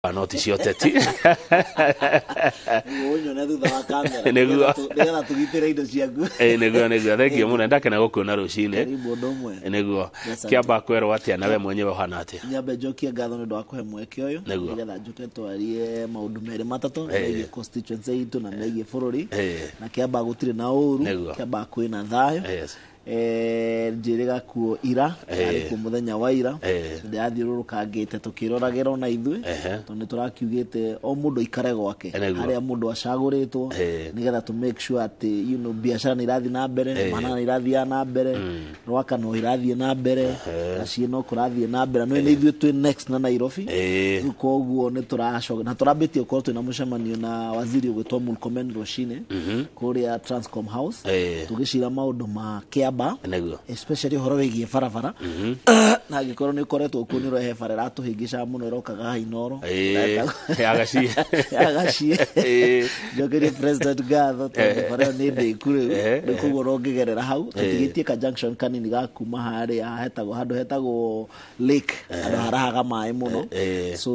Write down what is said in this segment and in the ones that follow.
No ti cia ũteti. Ũnyone thutha wa kamera. Nĩguo. Nĩgetha tũgitĩre indo ciaku. Ĩĩ, nĩguo, thengiũ mũno, ndakena gũkuona rũcinĩ. Karibu ũndũ ũmwe. Nĩguo. Yes, kĩamba kwerwo atĩa na we mwenyewe ũhana atĩa? Nyambe njokie ngatho nĩ ũndũ wa kũhe mweke ũyũ nĩgetha njoke twarie maũndũ merĩ matatũ megiĩ constituency itũ na megiĩ bũrũri. Na kĩamba gũtirĩ na ũru, kĩamba kwĩna thayũ. Njĩrĩga kuo ira, arĩ kuo mũthenya wa ira, ndĩrathiũrũrũkangĩte tũkĩroragĩra ona ithuĩ, tondũ nĩ tũrakiugĩte o mũndũ aikare gwake harĩa mũndũ acagũrĩtwo, nĩgetha tũ make sure atĩ biacara nĩ irathiĩ na mbere, mana nĩ irathiĩ na mbere, Rwaka no irathiĩ na mbere, Gaciĩ no kũrathiĩ na mbere, no nĩ ithuĩ twĩ next na Nairobi. Rĩu koguo nĩ tũracoka na tũrambĩtie gũkorwo twĩna mũcemanio na waziri ũgwĩtwo Murkomen rũcinĩ kũrĩa Transcom House, tũgĩcira maũndũ ma Kĩamba, especially ũhoro wĩgiĩ barabara, na angĩkorwo nĩ ũkoretwo kuo nĩ ũrehe bara ĩratũhĩngĩcaga mũno ĩrokaga haha Inooro. Ya Gaciĩ. Ya Gaciĩ. Njokerie president ngatho tondũ bara ĩyo nĩ ndĩku rĩu. Rĩu koguo no ngĩgerera hau tũtigĩtie ka junction kanini ga kuma harĩa hetagwo handũ hetagwo lake, handũ harahaga maĩ mũno. So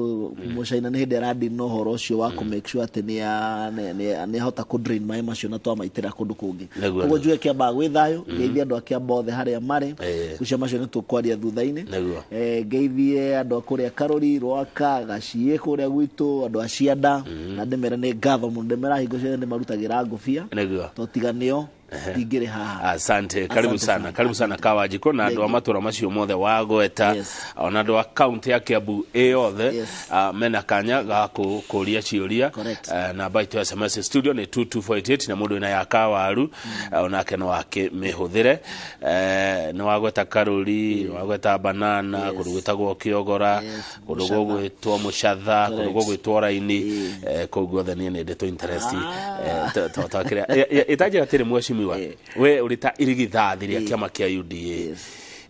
mũcaina nĩ hĩndĩ aradini na ũhoro ũcio wa kũ make sure atĩ nĩ ahota kũ drain maĩ macio na twamaitĩra kũndũ kũngĩ. Koguo njuge kĩambaga gwĩ thayũ, ngeithie andũ a Kĩamba othe harĩa marĩ. Ũcio macio nĩ tũkwaria thutha-inĩ. Ngeithie andũ a kũrĩa Karũri, Rwaka, Gaciĩ kũrĩa gwitũ, andũ a Cianda, na ndĩmere nĩ ngatho mũno, ndĩmera hingo ciothe nĩmarutagĩra ngũbia. To tiga nĩo ndingĩrĩ haha. Asante, karibu Asante sana, sana. Karibu sana Kawanjikũ na andũ a matũra macio mothe wagweta, ona andũ a kaunti ya Kiambu ĩ yothe, mena kanya ga kũria ciũria. Namba itũ ya SMS studio nĩ 22488 na mũndũ wĩna ya Kawaru onake no akĩmĩhũthĩre. Nĩ wagweta Karũri, nĩ wagweta Banana, kũndũ gwĩtagwo Kĩogora, kũndũ gũgwĩtwo Mũcatha, kũndũ gũgwĩtwo Raini, kũu guothe niĩ nĩ ndĩ tũ interest. Twakĩrĩa ĩtanjĩra atĩrĩ, mheshimiwa, we ũrĩ ta irigithathi rĩa kĩama kĩa UDA,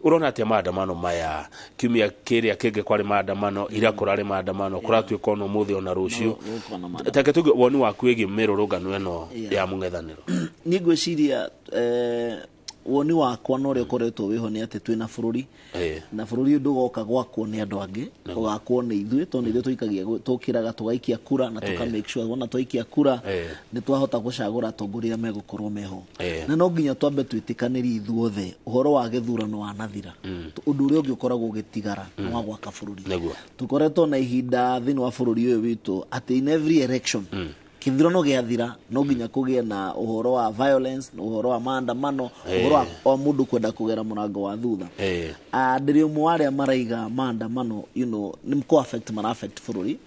ũrona atĩa maandamano maya? Kiumia kĩrĩa kĩngĩ kwarĩ maandamano, ira kũrarĩ maandamano, kũratuĩka ona ũmũthĩ ona rũciũ. Gũkorwo na maandamano. Take tuge woni waku wĩgiĩ mĩrũrũngano ĩno ya mũng'ethanĩro. Niĩ ngwĩciria woni wakwa na ũrĩa ũkoretwo wĩho nĩ atĩ twĩna bũrũri, na bũrũri ũyũ ndũgoka gwakwo nĩ andũ angĩ, ũgakwo nĩ ithuĩ, tondũ nĩ ithuĩ tũikagia, tũkĩraga tũgaikia kura na tũka make sure wona twaikia kura nĩ twahota gũcagũra atongoria arĩa megũkorwo meho. Na no nginya twambe twĩtĩkanĩrie ithuothe ũhoro wa gĩthurano wanathira, ũndũ ũrĩa ũngĩ ũkoragwo ũgĩtigara nĩ wa gwaka bũrũri. Tũkoretwo na ihinda thĩinĩ wa bũrũri ũyũ witũ atĩ in every election, kĩthurano gĩathira, no nginya kũgĩe na ũhoro wa violence, na ũhoro wa maandamano, ũhoro wa o mũndũ kwenda kũgera mũrango wa thutha. Ndĩrĩ ũmwe wa arĩa maraiga maandamano nĩ kũ affect mara affect bũrũri.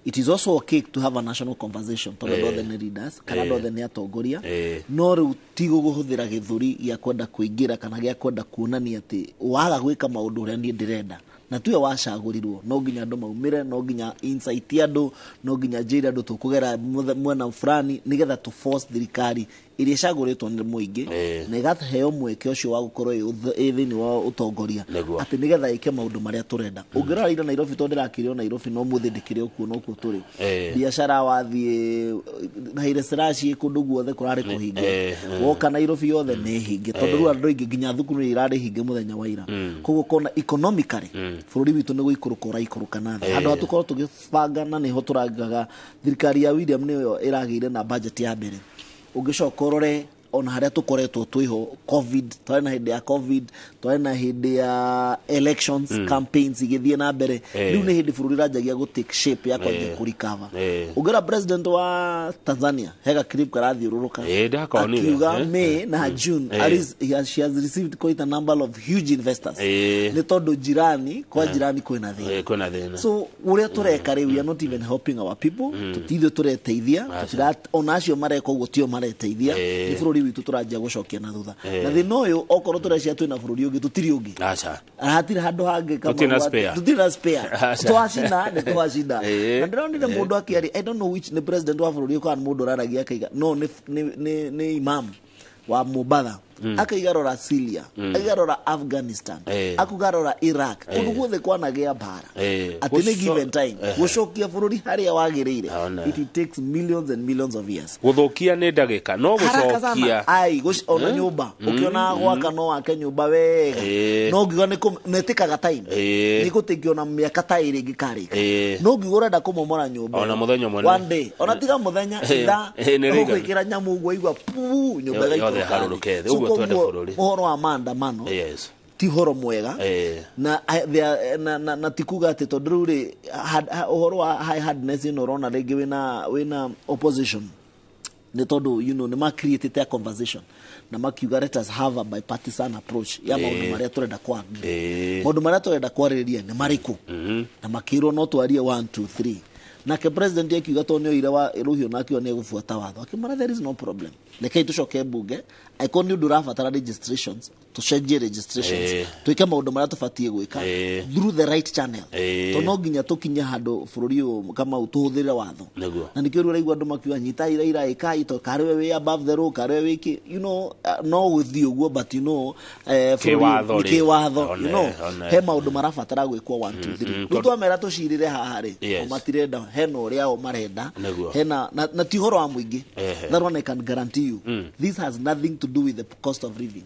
It is also okay to have a national conversation tondũ andũ othe nĩ leaders kana andũ othe nĩ atongoria, no rĩu ti gũhũthĩra gĩthũri gĩa kwenda kũingĩra kana gĩa kwenda kuonania atĩ waga gwĩka maũndũ ũrĩa niĩ ndĩrenda na tuwe wacagũrirwo, no nginya andũ maumĩre, no nginya insight andũ, no nginya njĩre andũ tũkũgera mwena fulani nĩgetha tũ force thirikari ĩrĩa ĩcagũrĩtwo nĩ mũingĩ na ĩgaheo mweke ũcio wa gũkorwo ĩ thĩinĩ wa ũtongoria, atĩ nĩgetha ĩke maũndũ marĩa tũrenda. Ũngĩrora ira Nairobi, tondũ ndĩrakĩrĩ o Nairobi no mũthĩ ndĩkĩrĩ o kuo nokuo tũrĩ, biacara wathiĩ Haile Selassie kũndũ guothe kũrarĩ kũhinge, woka Nairobi yothe nĩ hinge, tondũ rĩu andũ aingĩ nginya thukuru nĩ irarĩ hinge mũthenya wa ira. Koguo kona economically bũrũri witũ nĩ gũikũrũka ũraikũrũka na thĩ, handũ ha tũkorwo tũgĩbanga, na nĩho tũrangaga thirikari ya William nĩyo ĩragĩire na budget ya mbere. Ũngĩcoka ũrore ona harĩa tũkoretwo twĩho, COVID, twarĩ na hĩndĩ ya COVID, twarĩ na hĩndĩ ya elections, campaigns igĩthiĩ na mbere. Rĩu nĩ hĩndĩ bũrũri ũranjagia gũ take shape ya kwanjia kũ recover. Ũngĩrora president wa Tanzania, hega clip karathiũrũrũka, Ndakonire. akiuga May na June she has received quite a number of huge investors, nĩ tondũ jirani kwa jirani kwĩna thĩna. Kwĩna thĩna. So ũrĩa tũreka rĩu, we are not even helping our people, tũtithuĩ tũreteithia, ona acio mareka ũguo tio mareteithia, nĩ bũrũri witũ tũranjia gũcokia na thutha. Na thĩna ũyũ, okorwo tũrecia twĩna bũrũri ũngĩ, tũtirĩ ũngĩ. Aca. Hatirĩ handũ hangĩ kama Tũtirĩ na spare. Tũtirĩ na spare. Aca. Twacina nĩ twacina. Na ndĩronire mũndũ akĩaria, I don't know which nĩ president wa bũrũri ũyũ kana mũndũ ũraragia akaiga no nĩ imam wa Mombatha. Akaiga rora Syria, akaiga rora Afghanistan, akuga rora Iraq, kundu guothe kwanagĩa mbara, at any given time gucokia bururi haria wagiriire, it takes millions and millions of years. Guthukia ni ndagika no gucokia ai ona nyumba ukiona gwaka no wake nyumba wega no ngiuga ni netikaga time ni gutikio na miaka ta iri ngikarika no ngiuga urenda kumomora nyumba ona muthenya mwene one day ona tiga muthenya ithaa gwikira nyamu uguo igua pu nyumba igaikũrũka. Uguo twende bururi uhoro wa maandamano ti horo mwega na na ti kuga ati tondu riu ri uhoro wa high hardness ino urona ringi wina opposition ni tondu you know ni ma created a conversation na makiuga let us have a bipartisan approach ya maundu maria turenda kwaria maundu maria turenda kwaririria ni mariku na makirwo no twarie 1 2 3 nake president akiuga to nioire wa ruhio na akiuga ni egubuata watho akimara there is no problem rekei tucoke bunge aiko ni undu urabatara registrations tucenjie registrations twike maundu maria tubatie gwika through the right channel to no nginya tukinye handu bururi uyu kama utuhuthire watho na nikio uraigua andu makiuga nyita ira ira ikai to karwe we above the law karwe wiki you know no guthii uguo but you know bururi ki watho you know he maundu marabatara gwikwo 1 2 3 riu twamera tucirire haha ri o matirenda hena uria o marenda hena na ti horo wa muingi. That one I can guarantee you. This has nothing to do with the cost of living.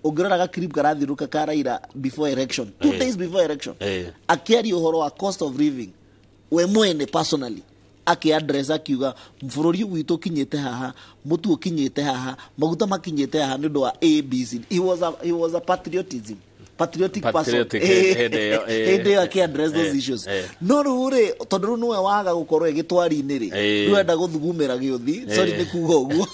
Ungirora ga clip karathiruka karaira before election, 2 days before election, akiaria uhoro wa cost of living we mwene personally aki address akiuga bururi witu kinyite haha mutu kinyite haha maguta makinyite haha ni undu wa ABC. He was a patriotism patriotic person hende aki address those issues. No rure tondu niwe waga gukorwo igitwari-ini ri riu enda guthugumira giuthi sorry ni kuga uguo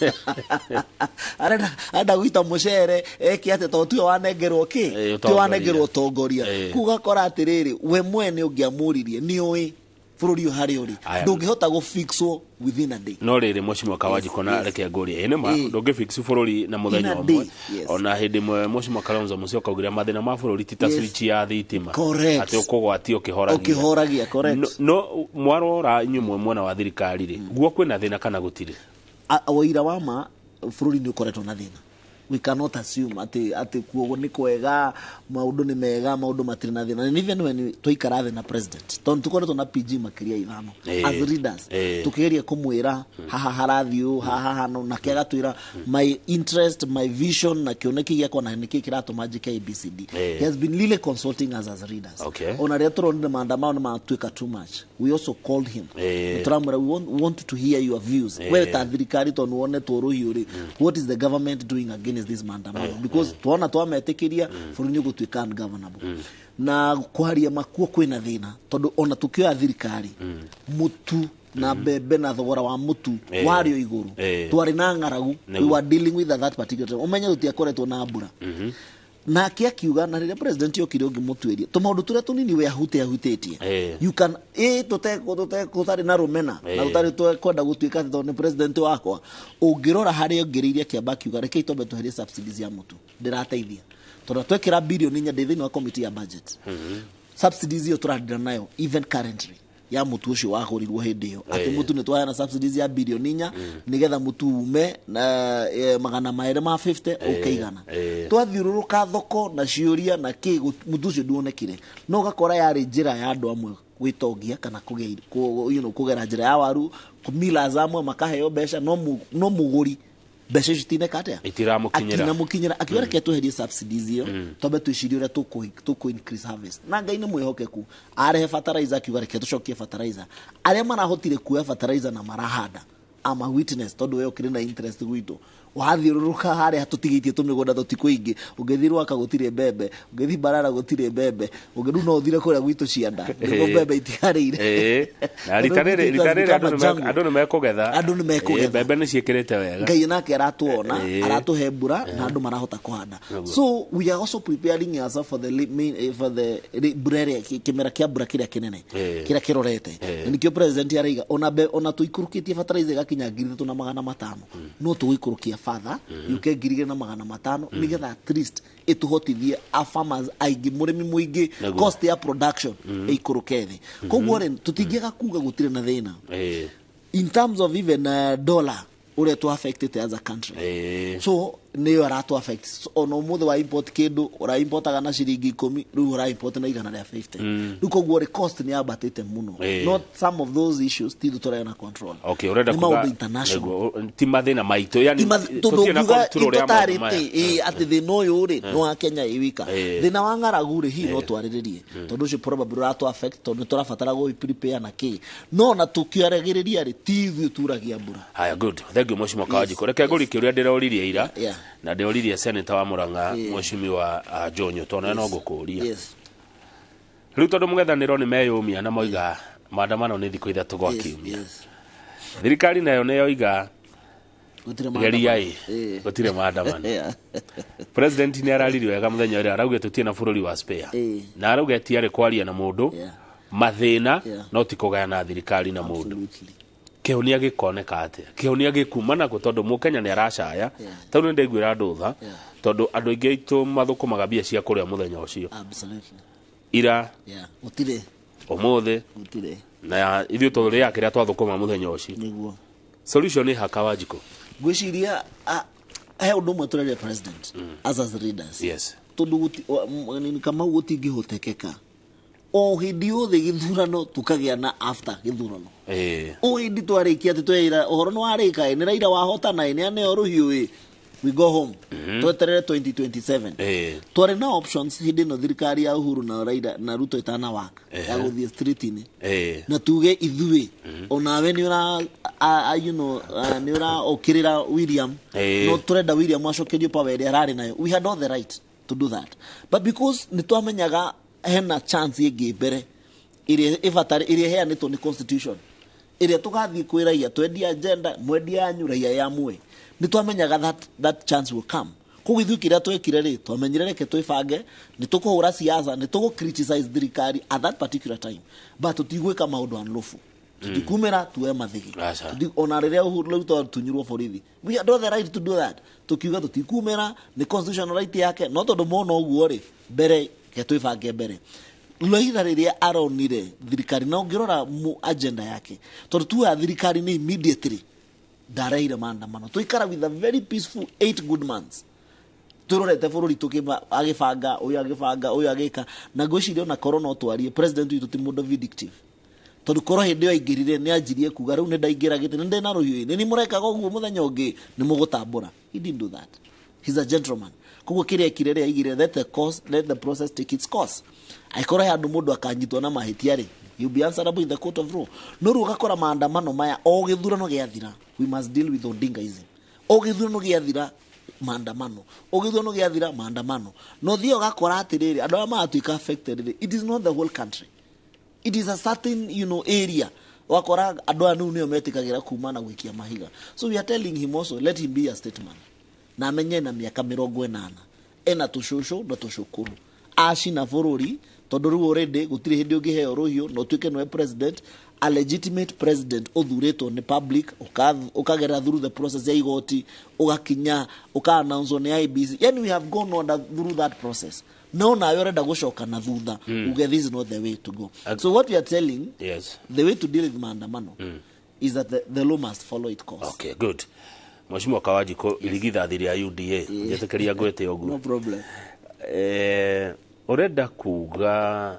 arenda gwita mucere eke ate tondu tiwe wanengerwo ki tiwe wanengerwo utongoria kuga kora atiriri we mwene ungiamuririe ni ui bururi hari uri ndungihota gufixwo within a day. No riri Mheshimiwa Kawanjiku na reke ngurie ĩ nĩ ndũngĩfix bururi na muthenya ũmwe ona hĩndĩ ĩmwe Mheshimiwa Kalonzo Musyoka augire mathĩna ma bururi ti ta switch ya thitima atĩ ũkũgwatia ũkĩhoragia. Correct. No mwarora inyuĩ mwe mwena wa thirikari rĩ guo kwĩna thĩna kana gũtirĩ? Ũira wa ma bururi nĩ ũkoretwo na thĩna. We cannot assume ati kuogo ni kwega maundu ni mega maundu matiri na thina. And even when twaikara thĩ na president tondu tukoretwo na PG makiria ithano as leaders tukigeria kumwira haha harathi haha hano nake agatwira my interest my vision na kioneki giakwa na niki kiratuma njike ABCD. He has been really consulting us as leaders. Ona rĩa turonire maandamano matuika too much, we also called him turamwira we want to hear your views we ta thirikari tondu wone tũrũhiũ rĩ what is the government doing against this maandamano because tuona twametikiria bũrũri nĩ ũgũtuĩka ungovernable. Na kwaria makuo kwĩna thĩna tondu ona tukioya thirikari mutu na mbembe na thogora wa mutu wario iguru twari na ng'aragu. We were dealing with that particular time umenye tutiakoretwo na mbura nake akiuga na rĩrĩa president okire ũngĩmũtuĩria tũmaũndũ tũrĩa tũnini we ahutĩtie you can tũtarĩ na rũmena na tũtarĩ kwenda gũtuĩka atĩ tondũ nĩ president wakwa ũngĩrora harĩa ongereirie akĩamba akiuga rekei twambe tweherie subsidies ya mũtu ndĩrateithia tondũ twekĩra bilioni 4 ndĩ thĩinĩ wa committee ya budget subsidies iyo tũrandira nayo even currently ya mutu ucio wagũrirwo hĩndĩ ĩyo atĩ mutu nĩ twaheana subsidies ya bilioni 4 nĩgetha mutu ume na 250 ũkĩigana twathiũrũrũka thoko na ciũria na kĩ mutu ũcio nduonekire no ũgakora yarĩ njĩra ya andũ amwe gwĩtongia kana kũgera njĩra ya waru millers amwe makaheo mbeca no mũgũri mbeca icio itineka atia itiramukinyira akiuga reke tweherie subsidies iyo twambe twicirie uria tuku increase harvest na Ngai nĩ mwĩhokeku arehe fertilizer akiuga reke tucokie fertilizer aria marahotire kuoya fertilizer na marahanda ama witness tondu we ukiri na interest gwitũ wathiũrũrũka harĩa tũtigĩtie tũmĩgũnda tũtikũingĩ ũngĩthiĩ Rwaka gũtirĩ mbembe ũngĩthiĩ Mbarara gũtirĩ mbembe ũngĩrĩu no ũthire kũrĩa gwitũ cianda nĩguo mbembe itigarĩire na rita rĩrĩ andũ nĩ mekũgetha mbembe nĩ ciĩkĩrĩte wega Ngai nake aratuona aratũhe mbura na andũ marahota kũhanda. So we are also preparing ourselves for the main for the mbura ĩrĩa kĩmera kĩa mbura kĩrĩa kĩnene kĩrĩa kĩrorete na nĩkĩo president araiga ona tũikũrũkĩtie fertilizer ĩgakinya 3500 no tũgũikũrũkia father yuke 2500 nigetha at least ituhotithie a farmers aingĩ mũrĩmi mũingĩ cost ya production ĩikũrũke thĩ. Koguo rĩ tũtingĩaga kuga gũtirĩ na thĩna in terms of even dollar ũrĩa tu affected as a country. So Nĩyo aratũ affect. So, ona ũmũthĩ wa import kĩndũ ũra importaga na ciringi 10, rĩu ũra import na 150. Rĩu koguo rĩ, cost nĩ yambatĩte mũno. Not some of those issues ti ithuĩ tũrarĩ na control. Okay, urenda Nĩ kuga maũndũ international. Nĩguo, ti mathĩna maitũ, yani Tondũ tũtirĩ na ũngiuga control ya maũndũ maya. itotarĩte atĩ thĩna ũyũ rĩ nĩ wa Kenya ĩ wika. Thĩna wa ng'aragu rĩ, hihi no twarĩrĩrie, tondũ ũcio probably ũratũ affect, tondũ nĩ tũrabatara gũ prepare na kĩ, no na tũkĩaragĩrĩria rĩ, ti ithuĩ turagia mbura. Haya, good, thank you, Mheshimiwa Kawajiko. Reke ngũrie kĩũria ndĩroririe ira na ndĩroririe senator wa Murang'a, Mheshimiwa Jonyo, tondũ no ngũkũria. Rĩu tondũ mũng'ethanĩro nĩ meyũmia na moiga maandamano nĩ thikũ 3 gwa kiumia, thirikari nayo nĩ yoiga Gũtirĩ geriai maandamano. Gũtirĩ maandamano. President nĩ araririe wega mũthenya ũrĩa arauge tũtirĩ na bũrũri wa spare, na arauge tiarĩ kwaria na mũndũ mathĩna, no ti kũgayana thirikari na mũndũ. Kĩhonia gĩkoneka atĩa? Kĩhonia gĩkuma nakũ? Tondũ mũkenya nĩ aracaya. Tondũ nĩ ndaiguĩra andũ tha, tondũ andũ aingĩ aitũ mathũkũmaga mbia cia kũrĩa mũthenya ũcio ira, Gũtirĩ. Ũmũthĩ, Gũtirĩ. na ithuĩ tũrĩaga kĩrĩa twathũkũma mũthenya ũcio. Solution nĩ haka, Wanjikũ? Ngwĩciria he ũndũ ũmwe tũreria president as leaders, tondũ nini Kamau, gũtingĩhotekeka o hĩndĩ yothe gĩthurano tũkagĩa na after gĩthurano, o hĩndĩ twarĩkia atĩ tweira ũhoro nĩ warĩka, ĩ nĩ Raila wahotana, ĩ nĩ aneo rũhiũ, ĩ we go home tweterere 2027. Twarĩ na options hĩndĩ ĩno thirikari ya Uhuru na Raila na Ruto ĩtana work ya gũthiĩ street-inĩ na tuge ithuĩ onawe nĩ ũra you know, nĩ ũraokĩrĩra William, no tũrenda William acokerio power ĩrĩa ararĩ nayo. We had all the right to do that, but because nĩ twamenyaga hena chance ĩngĩ mbere ĩrĩa ĩbatare, ĩrĩa ĩheanĩtwo nĩ constitution, ĩrĩa tũgathiĩ kwĩ raia twendie agenda, mwendie yanyu, raia yamue. Nĩ twamenyaga that chance will come. Koguo ithuĩ kĩrĩa twekire rĩ, twamenyire reke twĩbange, nĩ tũkũhũra siasa, nĩ tũgũ criticize thirikari at that particular time, but tũtigwĩka maũndũ unlawful, tũtikumĩra tuoe mathigi. Aca. Ona rĩrĩa Uhuru rĩu twatunyirwo borithi, we had all the right to do that. Tukiuga tũtikumĩra, nĩ constitutional right yake, no tondũ mona ũguo rĩ, mbere ke twĩbange mbere. Raila rĩrĩa aronire thirikari, na ũngĩrora agenda yake, tondũ tuoya thirikari nĩ immediately ndareire maandamano, tũikara with a very peaceful 8 good months turorete bũrũri agĩbanga ũyũ, agĩbanga ũyũ, agĩka. Na ngwĩciria ona korwo no twarie, president witũ ti mũndũ vindictive, tondũ korwo hĩndĩ ĩyo aingĩrire nĩ anjirie kuga rĩu nĩ ndaingĩra gĩtĩ, nĩ ndĩna rũhiũ, nĩ ni mũrekaga ũguo, mũthenya ũngĩ nĩ mũgũtambũra. He didn't do that. He's a gentleman. Koguo kĩrĩa ekire rĩ, aigire let the process take its course. Angĩkorwo he handũ mũndũ akanyitwo na mahĩtia rĩ, you'll be answerable in the court of law. No rĩu ũgakora maandamano maya, o gĩthurano gĩathira, we must deal with Odingaism. O gĩthurano gĩathira maandamano, o gĩthurano gĩathira maandamano. No thiĩ ũgakora atĩrĩrĩ, andũ arĩa maratuĩka affected rĩ, it is not the whole country, it is a certain area. Wakora andũ aya nĩu nĩo metĩkagĩra kuma na gũikia mahiga. So we are telling him also, let him be a statesman na amenye na mĩaka 80 ena tũcũcũ na tũcũkũrũ acina bũrũri, tondũ rĩu already gũtirĩ hĩndĩ ũngĩheo rũhiũ na ũtuĩke nĩwe president, a legitimate president ũthurĩtwo nĩ public, ũkagerera through the process ya igoti, ũgakinya ũka-announce nĩ IEBC. Yani we have gone on through that process, no nawe ũrenda gũcoka na thutha uge this is not the way to go. So what we are telling, the way to deal with maandamano is that the law must follow its course. Okay, good. Mheshimiwa Kawajiko, irigithathi rĩa UDA, njĩtĩkĩria ngwĩte ũguo. No problem. Ũrenda kuga,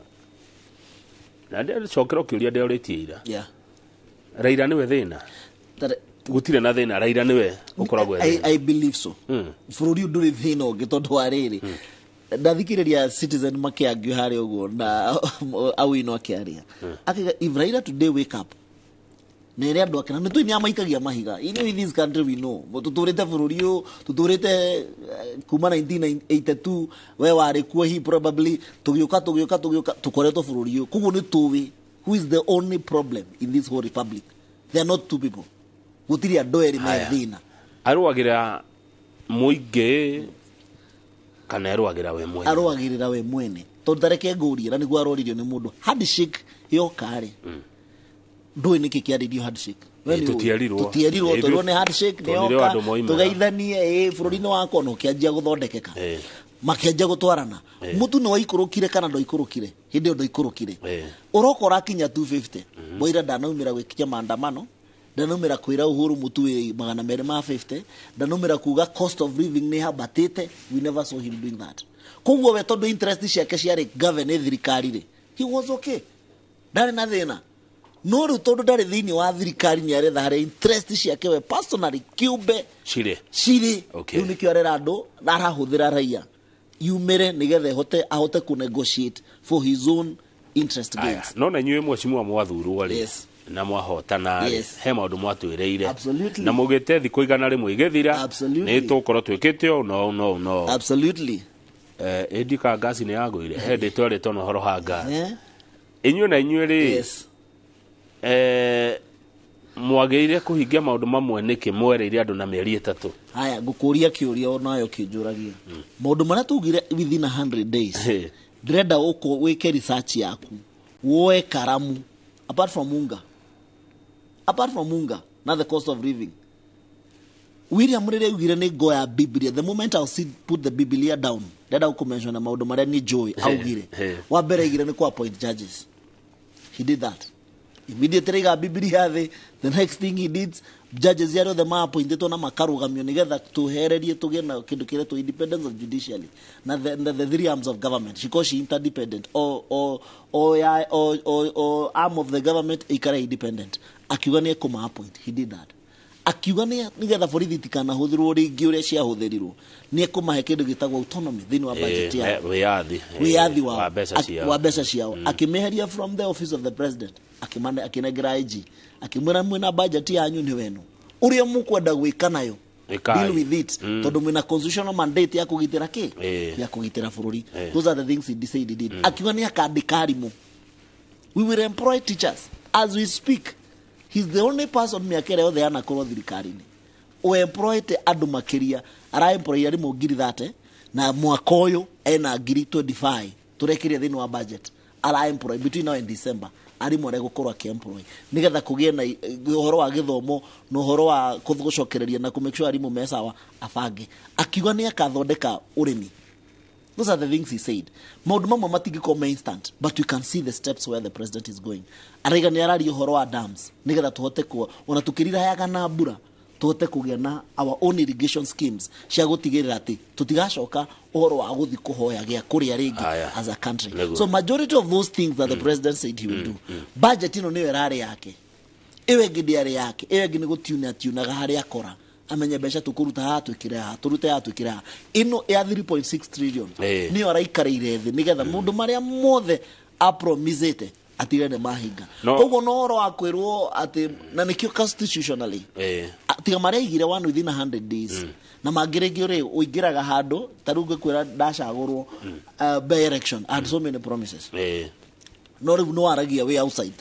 na ndĩcokera ũkĩũria ndĩorĩtie ira, Raila nĩwe thĩna? Gũtirĩ na thĩna, Raila nĩwe ũkoragwo e thĩna? I believe so. Bũrũri ũyũ ndũrĩ thĩna ũngĩ, tondũ wa rĩrĩ, ndathikĩrĩria Citizen makĩangio harĩa ũguo na Awino akĩaria, akiuga if Raila today wake up na ĩrĩa andũ akena nĩ tũĩ nĩ amaikagia mahiga. In this country we know, tũtũrĩte bũrũri ũyũ, tũtũrĩte kuma 1982, we warĩ kuo hi probably, tũgĩũka tũgĩũka tũgĩũka, tũkoretwo bũrũri ũyũ, koguo nĩ tũĩ who is the only problem in this whole republic. They are not two people, gũtirĩ andũ erĩ me Haya. thĩna. Arũagĩra mũingĩ kana arũagĩra we mwene? Arũagĩrĩra we mwene, tondũ tareke ngũrie, na nĩguo aroririo nĩ mũndũ, handshake yoka rĩ, ndũĩ nĩkĩ kĩarĩrio handshake. We Ĩ, nĩ ũĩ. tũtierirwo. Tũtierirwo. Ĩ, Twerirwo nĩ handshake nĩ tuonire yoka andũ moimĩra. tũgeithanie ĩ bũrũri-inĩ wakwa na ũkĩanjia gũthondekeka, makĩanjia gũtwarana. Mũtu nĩ waikũrũkire kana ndwaikũrũkire? Hĩndĩ ĩyo ndwaikũrũkire. Ũroka ũrakinya 250, Mwaira ndanaumĩra gwĩkinya maandamano. Ndanumĩra kwĩra Uhuru mũtu wĩ 250, ndanumĩra kuga cost of living nĩ hambatĩte. We never saw him doing that. Koguo we, tondũ interest ciake ciarĩ govern thirikari rĩ, he was okay, ndarĩ na thĩna. No rĩu tondũ ndarĩ thĩinĩ wa thirikari, nĩ aretha harĩa interest ciake we personally kĩũmbe cirĩ. Cirĩ. Rĩu nĩkĩo arera andũ na arahũthĩra raia yumĩre nĩgetha ahote ku negotiate for his own interest gains. No na inyuĩ mheshimiwa mwathurwo rĩ, na mwahotana rĩ, he maũndũ mwatwĩrĩire na mũgĩte thikũ 100 igĩthira nĩ tũgũkorwo twĩkĩte ũũ no no no. Ĩndi ka ngasi nĩ yagũire he ndĩ twerĩtwo na ũhoro ha ngasi. Inyuĩ na inyuĩ rĩ, mwagĩrĩire kũhingia maũndũ mamwe nĩkĩ mwereire andũ na mĩeri 3? Haya, ngũkũria kĩũria onayo kĩnjũragia maũndũ marĩa tugire within 100 days. Ndĩrenda ũkũ wĩke research yaku, woe karamu. Apart from unga na the cost of living, William rĩrĩa augire nĩ ngoya Biblia, the moment I'll see, put the Biblia down, ndĩrenda gũkũmention na maũndũ marĩa nĩ njũĩ augire. Wa mbere augire nĩ kũ appoint judges. He did that immediately. Aiga Biblia thĩ, the next thing he did, judges arĩa othe maappointĩtwo na makarũgamio nĩgetha tũhererie tũgĩe na kĩndũ kĩretwo independence of judiciary na the three arms of government because she interdependent o, ya, o arm of the government ikare independent. Akiuga nĩ ekũma appoint. He did that. Akiuga nĩ nĩgetha borithi itikanahũthĩrwo rĩngĩ ũrĩa ciahũthĩrirwo, nĩ ekũmahe kĩndũ gĩtagwo autonomy thĩinĩ wa budget yao. Wĩyathi. Wĩyathi wao wa mbeca ciao. Wa mbeca ciao. Akĩmeheria from the office of the president, akĩnengera IG, akĩmwĩra mwĩna budget yanyu, nĩ wenu ũrĩa mũkwenda gwĩka nayo. Ĩkai. Deal with it, tondũ mwĩna constitutional mandate ya kũgitĩra kĩ, ya kũgitĩra bũrũri. Those are the things he decided he did. Akiuga nĩ akandĩka arimũ, we will employ teachers. As we speak, he's the only person mĩaka ĩrĩa yothe yanakorwo thirikari-inĩ ũemployete andũ makĩria. Araemploy arimũ 30,000, na mwaka ũyũ ena 25,000 tũrekĩria thĩinĩ wa budget. Araemploy between now and December arimũ arĩa gũkorwo akĩemploy nĩgetha kũgĩe na ũhoro wa gĩthomo na ũhoro wa gũcokereria na kũ make sure arimũ me sawa abange. Akiuga nĩ akathondeka ũrĩmi. Those are the things he said. Maũndũ mamwe matingĩkorwo me instant, but we can see the steps where the president is going. Araiga nĩ araria ũhoro wa dams nĩgetha tũhote kuo ona tũkĩrirayaga na mbura, tũhote kũgĩa na our own irrigation schemes cia gũtigĩrĩra atĩ tũtigacoka ũhoro wa gũthi kũhoya gĩa kũrĩa rĩngĩ as a country. So majority of those things that the president said he will do, budget ĩno nĩyo ĩrarĩ yake, ĩyo ĩngĩ ndĩarĩ yake. Ĩyo ĩngĩ nĩ gũtiuna tiunaga harĩa akora amenye mbeca tũkũruta haha twĩkĩre haha, tũrute haha twĩkĩre haha. Ĩno ya 3.6 trillion nĩyo araikarĩire thĩ nĩgetha maũndũ marĩa mothe apromisĩte atigre nĩ mahinga. Koguo no ũhoro wa kwĩrwo atĩ na nĩkĩo constitutionally tiga marĩa aigire one within 100 days na mangĩ rĩngĩ rĩ ũingĩraga handũ ta rĩu ngĩkwĩra ndacagũrwo, by election I had so many promises, no rĩu nĩ waragia wĩ outside,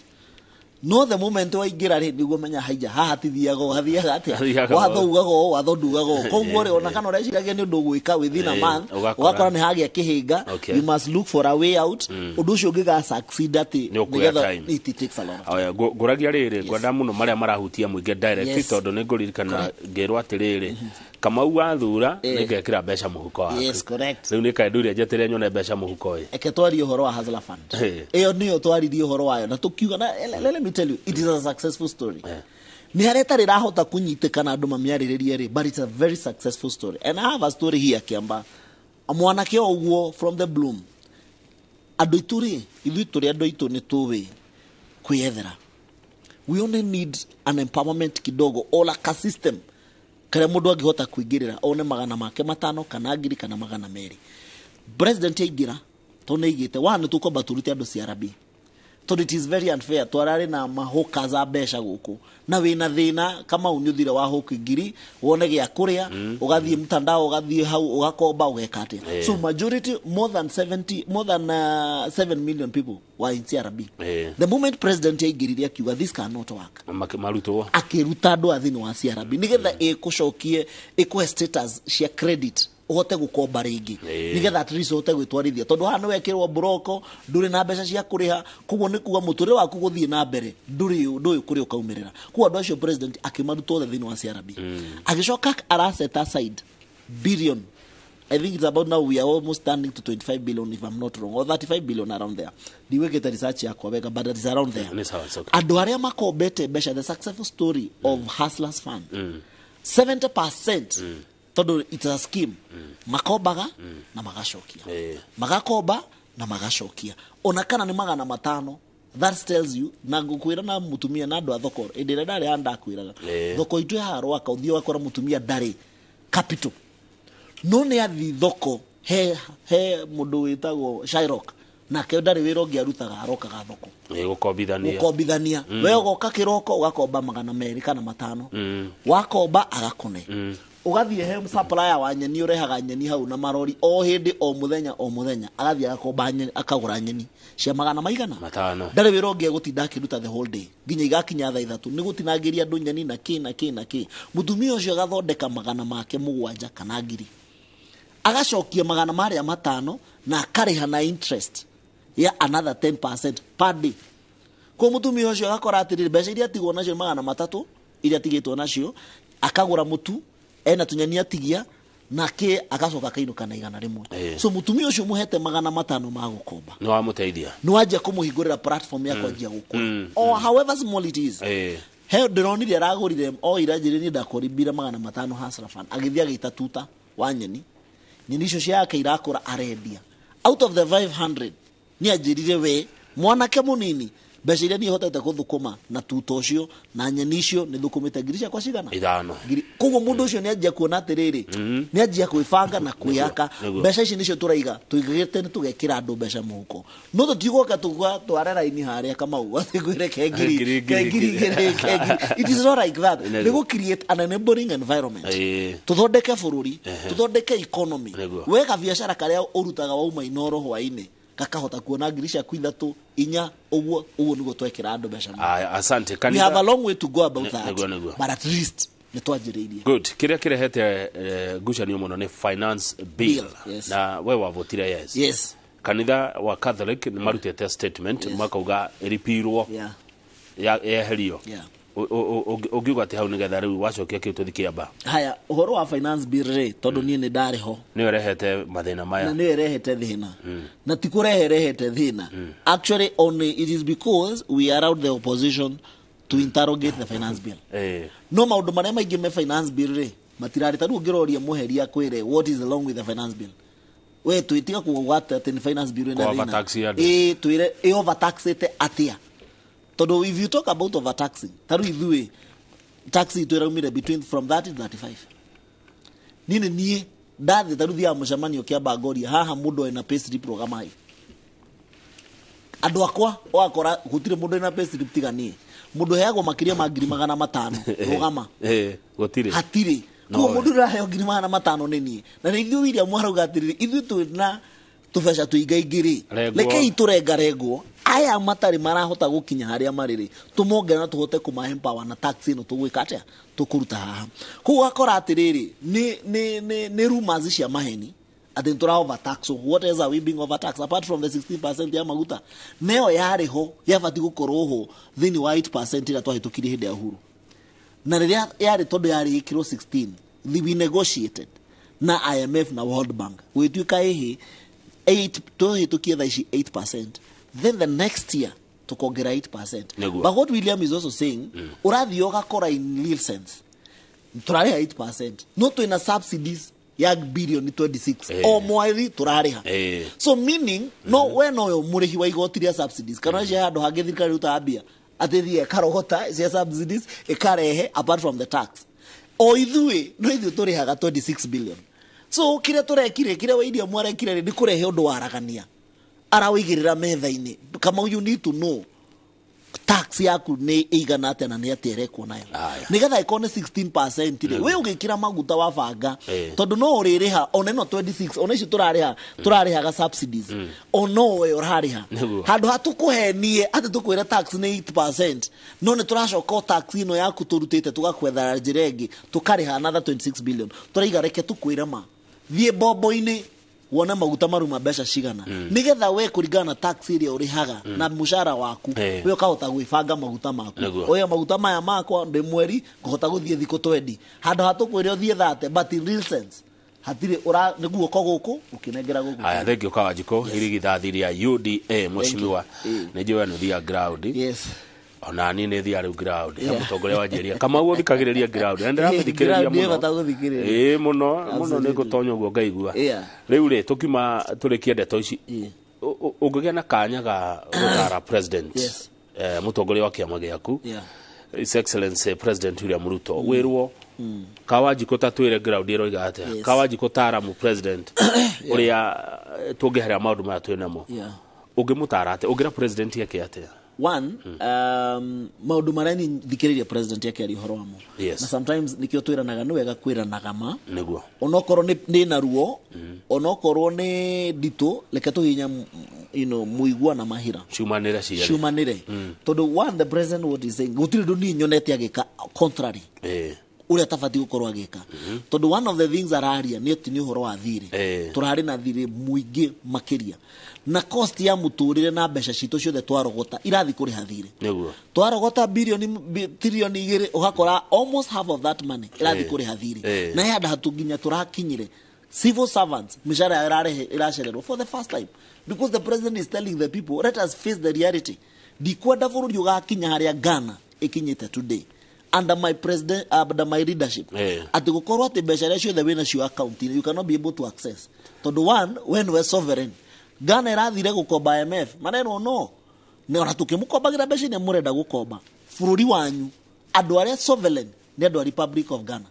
no the moment waingĩra rĩ, nĩguo menya haija haha tithiaga ũũ, hathiaga atĩa. Hathiaga Watho ũũ. ugaga ũũ, watho ndugaga ũũ. Koguo rĩ, ona kana ũreciragia nĩ ũndũ ũgwĩka within a month, ũgakora. Ũgakora nĩ hagĩa kĩhĩnga. You must look for a way out. Ũndũ ũcio ũngĩga succeed atĩ Nĩ ũkuoya nĩgetha time. it takes a lot of time. Oya, ngũragia rĩrĩ, ngwenda mũno marĩa marahutia mũingĩ direct, tondũ nĩ ngũririkana ngĩrwo atĩrĩrĩ, Kamau wathura nĩ ngekĩra mbeca mũhuko waku. Yes, correct. Rĩu nĩ kaĩ ndũire njeterere nyone mbeca mũhuko ĩ? Eke twarie ũhoro wa Hustler Fund. Ĩyo nĩyo twaririe ũhoro wayo na tũkiuga na let me tell you, it is a successful story. Nĩ harĩa ĩtarĩ ĩrahota kũnyitĩkana andũ mamĩarĩrĩrie rĩ, but it's a very successful story and I have a story here. Kĩamba mwanake o ũguo from the bloom, andũ aitũ rĩ, ithuĩ tũrĩ andũ aitũ nĩ tũĩ kwĩyethera. We only need an empowerment kidogo or like a system karĩa mũndũ angĩhota kũingĩrĩra one 500 kana 1,000 kana 200. President aingĩra, tondũ nĩ aigĩte one, tũkwamba tũrute andũ CRB, tondũ it is very unfair twararĩ na mahũka za mbeca gũkũ na wĩna thĩna. Kamau, nĩ ũthire wa hũki ngiri wone gĩa kũrĩa, ũgathiĩ mtandao, ũgathiĩ hau, ũgakomba, ũgeka atĩa. So majority, more than 70, more than 7 million people were in CRB. The moment president aingĩrire, akiuga this cannot work. Marutwo. Akĩruta andũ a thĩinĩ wa CRB nĩgetha ĩkũcokie ĩkũhe status cia credit ũhote gũkomba rĩngĩ, nĩgetha at least ũhote gwĩtwarithia, tondũ haha nĩ wekĩrwo mburoko, ndũrĩ na mbeca cia kũrĩha. Koguo nĩ kuga mũtũrĩre waku gũthiĩ na mbere ndũrĩ ndũĩ kũrĩa ũkaumĩrĩra. Koguo andũ acio president akĩmaruta othe thĩinĩ wa CRB, agĩcoka ara set aside billion I think it's about now we are almost standing to 25 billion if I'm not wrong, or 35 billion around there. Ndiwĩkĩte research yakwa wega, but it is around there. Nĩ sawa, it's okay. Andũ arĩa makombete mbeca, the successful story of Hustlers Fund, 70%, tondũ it's a scheme, makombaga na magacokia, magakomba na magacokia, ona kana nĩ 500. That tells you, na ngũkwĩra na mũtumia na andũ a thoko hĩndĩ ĩrĩa ndarĩ haha ndakwĩraga thoko itũ ya Rwaka ũthiĩ ũgakora mũtumia ndarĩ capital, no nĩ athi thoko he mũndũ wĩtagwo Shyrock, nake ndarĩ wĩra ũngĩ arutaga, arokaga thoko gũkombithania. Gũkombithania. We ũgoka kĩroko ũgakomba 200 kana 500, wakomba agakũne, ũgathiĩ he supplier wa nyeni ũrehaga nyeni hau na marori o hĩndĩ o mũthenya o mũthenya, agathiĩ agakomba nyeni, akagũra nyeni cia magana maigana 5. Ndarĩ wĩra ũngĩ egũtinda akĩruta the whole day nginya igakinya thaa 3, nĩ gũtinangĩria andũ nyeni na kĩ na kĩ na kĩ. Mũtumia ũcio agathondeka magana make 7 kana 1000, agacokia magana marĩa 5 na akarĩha na interest ya another 10% per day. Kwa mũtumia ũcio agakora atĩrĩrĩ, mbeca iria atigwo nacio 300 iria atigĩtwo nacio, akagũra mũtu ena tũnyeni atigia nake agacoka akainũka na 100. So mũtumia ũcio mũhete 500 ma gũkomba, nĩ wamũteithia, nĩ wanjia kũmũhingũrĩra platform ya kwanjia gũkũra, or however small it is. He ndĩronire aragũrire o ira njĩrĩ ndakoribire 500 Hustler Fund, agĩthiĩ agĩita tuta wa nyeni, nyeni icio ciake irakũra arendia. Out of the 500 nĩ anjĩrire we mwanake mũnini, mbeca iria niĩ hotete gũthũkũma na tuta ũcio na nyeni icio nĩ thũkũmĩte ngiri ciakwa cigana 5. Koguo mũndũ ũcio nĩ anjia kuona atĩrĩrĩ, nĩ anjia kwĩbanga na kwĩyaka. Mbeca ici nĩcio tũraiga tũigĩte nĩ tũgekĩra andũ mbeca mũhuko, no tũtigoka tware raini harĩa Kamau atĩ ngwĩre ke ngiri ke ngiri ke ngiri. It is not like that. Nĩ gũ create an enabling environment, tũthondeke bũrũri, tũthondeke economy. We gabiacara karĩa ũrutaga wauma Inoro hwainĩ gakahota kuona ngiri ciaku 3 4, ũguo ũguo nĩguo twekĩra andũ mbeca. Asante. We have a long way to go about that, but at least nĩ twanjĩrĩirie. Good. Kĩrĩa kĩrehete ngucanio mũno nĩ finance bill. Yes. Na we wavotire yes. Yes. Kanitha wa Catholic nĩ marutĩte statement, makauga ĩripirwo, yeherio. Ũngiuga atĩ hau nĩgetha rĩu wacokia kĩu tũthiĩ Kĩamba. Haya, ũhoro wa finance bill rĩ, tondũ niĩ nĩ ndarĩ ho, nĩyo ĩrehete mathĩna maya, na nĩyo ĩrehete thĩna, na ti kũrehe ĩrehete thĩna. Actually only it is because we allowed the opposition to interrogate the finance bill. No maũndũ marĩa maingĩ me finance bill rĩ matirarĩ. Ta rĩu ũngĩroria mũheria akwĩre what is wrong with the finance bill, we twĩtiga kũgwata atĩ nĩ finance bill ĩna thĩna, twĩre ĩ overtaxĩte atĩa. Tondũ if you talk about overtaxing, ta rĩu ithuĩ tax itũ ĩraumire between from 30 to 35. Niĩ niĩ ndathiĩ ta rĩu thiaga mũcemanio Kĩamba ngoria haha mũndũ ena payslip rũgamai. Andũ akwa ũgakora gũtirĩ mũndũ ena payslip tiga niĩ. Mũndũ heagwo makĩria ma ngiri 500 rũgama. Gũtirĩ. Hatirĩ. Koguo mũndũ ũraheo ngiri 500 nĩ niĩ. Na nĩ ithuĩ William arauga atĩrĩrĩ, ithuĩ twĩna tũbeca tũingaingĩ rĩ, rekei tũrengarengwo aya matarĩ marahota gũkinya harĩa marĩ rĩ, tũmongerere na tũhote kũmahe empower na tax ĩno tũgwĩka atĩa, tũkũruta haha. Koguo ũgakora atĩrĩrĩ, nĩ rumors cia maheni atĩ nĩ tũra overtax. What else are we being overtaxed apart from the 16% ya maguta? Neyo yarĩ ho, yabatiĩ gũkorwo ho thĩinĩ wa 8% ĩrĩa twahĩtũkirie hĩndĩ ya Uhuru. Na rĩrĩa yarĩ, tondũ yarĩ ĩkĩrwo 16, we negotiated na IMF na World Bank, gũgĩtuĩka ĩhĩ 8, tũhĩtũkie thaa ici 8%, then the next year tukongera 8%. But what William is also saying, ũrathiĩ ũgakora in real sense tũrarĩha 8%, no twĩna subsidies ya billion 26 o mweri tũrarĩha. So meaning no we noyo mũrĩhi wa igoti rĩa subsidies, kana cia handũ hangĩ thirikari ĩrutaga mbia atĩ thiĩ ĩkarogota cia subsidies ĩkarehe apart from the tax. O ithuĩ no ithuĩ tũrĩhaga 26 billion. So kĩrĩa tũrekire, kĩrĩa William arekire nĩ kũrehe ũndũ waragania, arawĩigĩrĩra metha-inĩ. Kamau, you need to know tax yaku nĩ ĩigana atĩa na nĩ atĩa ĩrekwo nayo, nĩgetha ĩkorwo nĩ 16% rĩ, we ũgĩkĩra maguta wabanga, tondũ no ũrĩrĩha ona ĩno 26, ona icio tũrarĩha, tũrarĩhaga subsidies, o no we ũrarĩha. Handũ ha tũkũhenie atĩ tũkwĩre tax nĩ 8%, no nĩ tũracoka o tax ĩno yaku tũrutĩte tũgakwethera njĩra ĩngĩ tũkarĩha another 26 billion. Tũraiga reke tũkwĩre ma, thiĩ mbombo-inĩ wone maguta maruma mbeca cigana, nigetha we kũringana na tax ĩrĩa ũrĩhaga na mũcara waku, we ũkahota gwĩbanga maguta maku. Oya maguta maya makwa ndĩ mweri ngũhota gũthiĩ thikũ 20, handũ ha tũkwĩre ũthiĩ 30, but in real sense Hatirĩ ũra nĩ guoko gũkũ ũkĩnengera gũkũ. Haya, thank you Kawanjikũ. Irigithathi rĩa UDA, mheshimiwa, nĩ njũĩ we nĩ ũthiaga ground. Yes. Ona niĩ nĩ thiaga rĩu ground. He mũtongoria wanjĩria Kamau ũthikagĩrĩria ground, na ndĩramĩthikĩrĩria Ground ĩ mũno. bata gũthikĩrĩria. Ĩĩ, mũno mũno, nĩ ngũtonya ũguo ngaigua. Rĩu rĩ, tũkiuma tũrĩkie ndeto ici, ũngĩgĩa na kanya ga gũtara president, mũtongoria wa kĩama gĩaku, His Excellency President William Ruto, wĩrwo Kawanjikũ ta twĩre ground ĩroiga atĩa, Kawanjikũ taramu president ũrĩa tũngĩherera maũndũ maya twĩ namo, ũngĩmũtara atĩa? Ũngĩra president eke atĩa? One, maũndũ marĩa ni thikĩrĩria president akĩaria ũhoro wamo, na sometimes nĩkĩo twĩranaga nĩ wega kwĩranaga ma, onokorwo nĩ na ruo, onokorwo nĩ nditũ, reke tũhinya mũigua na mahira ciumanĩre cierĩ. Ciumanĩre, tondũ one, the president, what is saying, gũtirĩ ũndũ niĩ nyonete agĩka contrary ũrĩa atabatiĩ gũkorwo agĩka, tondũ one of the things araria nĩ atĩ nĩ ũhoro wa thirĩ. Tũrarĩ na thirĩ mũingĩ makĩria, na cost ya mũtũrĩre na mbeca citũ ciothe twarogota irathiĩ kũrĩha thirĩ. Twarogota bilioni 2 tirioni, ũgakora almost half of that money ĩrathiĩ kũrĩha thirĩ. Na he handũ hatu nginya tũrakinyire civil servants mishahara yao ĩracererwo for the first time, because the president is telling the people, let us face the reality. Ndikwenda bũrũri ũgakinya harĩa Ghana ĩkinyĩte today under my president, under my leadership, atĩ gũkorwo atĩ mbeca iria ciothe wĩ nacio account-inĩ you cannot be able to access, tondũ one, we nĩwe sovereign. Ghana ĩrathire gũkomba IMF, marerwo no nĩ ona tũkĩmũkombagĩra mbeca iria mũrenda gũkomba bũrũri wanyu, andũ arĩa sovereign nĩ andũ a Republic of Ghana,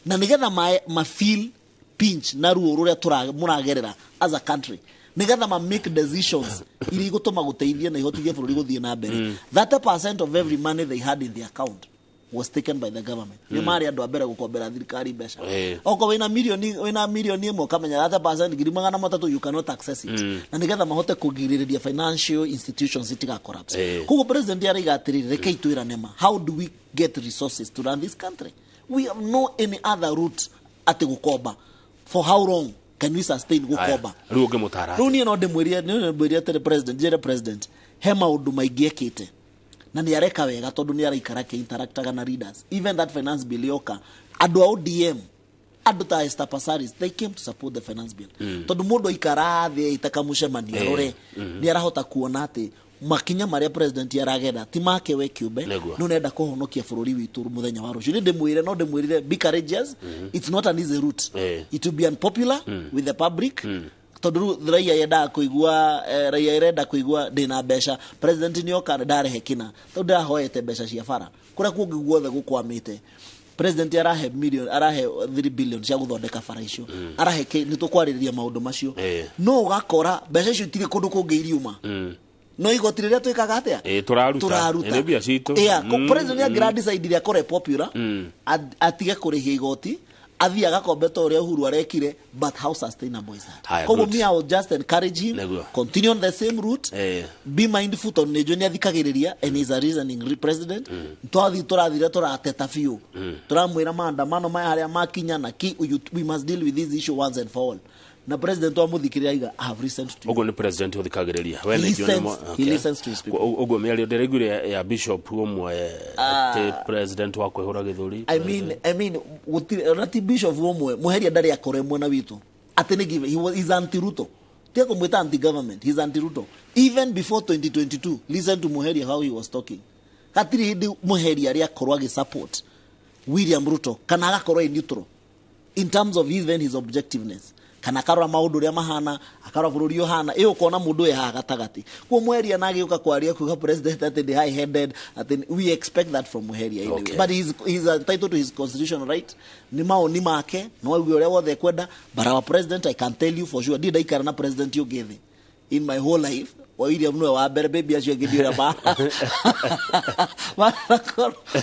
na nĩgetha ma feel pinch na ruo rũrĩa mũragerera as a country, nĩgetha ma make decisions iria igũtũma gũteithia na ihotithie bũrũri gũthiĩ na mbere. 30% of every money they had in the account was taken by the government. Nĩ marĩ andũ a mbere gũkombera thirikari mbeca. Okorwo wĩna mirioni 1 ũkamenya 30% 300,000, you cannot access it, na nĩgetha mahote kũgirĩrĩria financial institutions itiga collapse. Koguo president araiga atĩrĩrĩ, rekei twĩrane ma, how do we get resources to run this country? We have no any other route atĩ gũkomba. For how long can we sustain gũkomba? Rĩu ũngĩmũtara Rĩu niĩ no ndĩmwĩrie, niĩ no ndĩmwĩrie atĩrĩ, president, njĩre president he maũndũ maingĩ ekĩte na nĩ areka wega, tondũ nĩ araikara akĩ-interactaga na leaders. Even that finance bill yoka, andũ a ODM, andũ ta Esther Passaris, they came to support the finance bill, tondũ mũndũ aikara thĩ ĩta kamũcemanio arore nĩ arahota kuona atĩ makinya marĩa president aragera ti make we kĩũmbe, no nenda kũhonokia bũrũri witũ mũthenya wa rũciũ. Nĩ ndĩmwĩre, no ndĩmwĩrire, be courageous. It's not an easy route. It will be unpopular with the public, tondũ rĩu raia yendaga kũigua, raia ĩrenda kũigua ndĩna mbeca, president nĩ oka ndarehe kĩna, tondũ ndĩrahoete mbeca cia bara kũrĩa kũngĩ guothe gũkwamĩte. President arahe million, arahe 3 billion cia gũthondeka bara icio, arahe nĩ tũkwarĩrĩria maũndũ macio. No ũgakora mbeca icio itirĩ kũndũ kũngĩ iriuma, no igoti rĩrĩa twĩkaga atĩa? Ĩ, tũraruta. Tũraruta. Ĩ, nĩ mbia citũ. Yeah, president angĩra decide akore popular, atige kũrĩhia igoti, athiĩ agakombe ta ũrĩa Uhuru arekire, but how sustainable is that? Haya, Koguo good. me, I will just encourage him, continue on the same route. Be mindful, tondũ nĩ njũĩ nĩ athikagĩrĩria and is a reasoning president. Twathiĩ tũrathire tũrateta biũ, tũramwĩra maandamano maya harĩa makinya na ki, we must deal with this issue once and for all, na president wamũthikĩrĩria aiga, "I have listened to you." Ũguo nĩ president ũthikagĩrĩria. We He nĩ njũĩ nĩ he listens to his people. Ũguo mĩario ndĩraiguire ya bishop ũmwe atĩ president wa kwĩhũra gĩthũri. I mean, gũtirĩ ona ti bishop ũmwe, Muheria ndarĩ akore mwena witũ atĩ nĩ give he's anti Ruto, tia kũmwĩta anti government, he's anti Ruto even before 2022. Listen to Muheria, how he was talking. Hatirĩ hĩndĩ Muheria arĩ akorwo agĩ support William Ruto kana agakorwo ĩ neutral in terms of even his objectiveness, kana akarora maũndũ ũrĩa mahana, akarora bũrũri ũhana ĩ, ũkona mũndũ wĩ haha gatagatĩ. Kuo Muheria na agĩũka kwaria kuga president atĩ nĩ high headed, atĩ we expect that from Muheria anyway. But he's entitled to his constitutional right, nĩ maoni make, no auge ũrĩa wothe ekwenda, but our president, I can tell you for sure, ndirĩ ndaikara na president ũngĩ thĩ in my whole life wa William nĩwe wa mbere, baby acio angĩ ndiũrĩa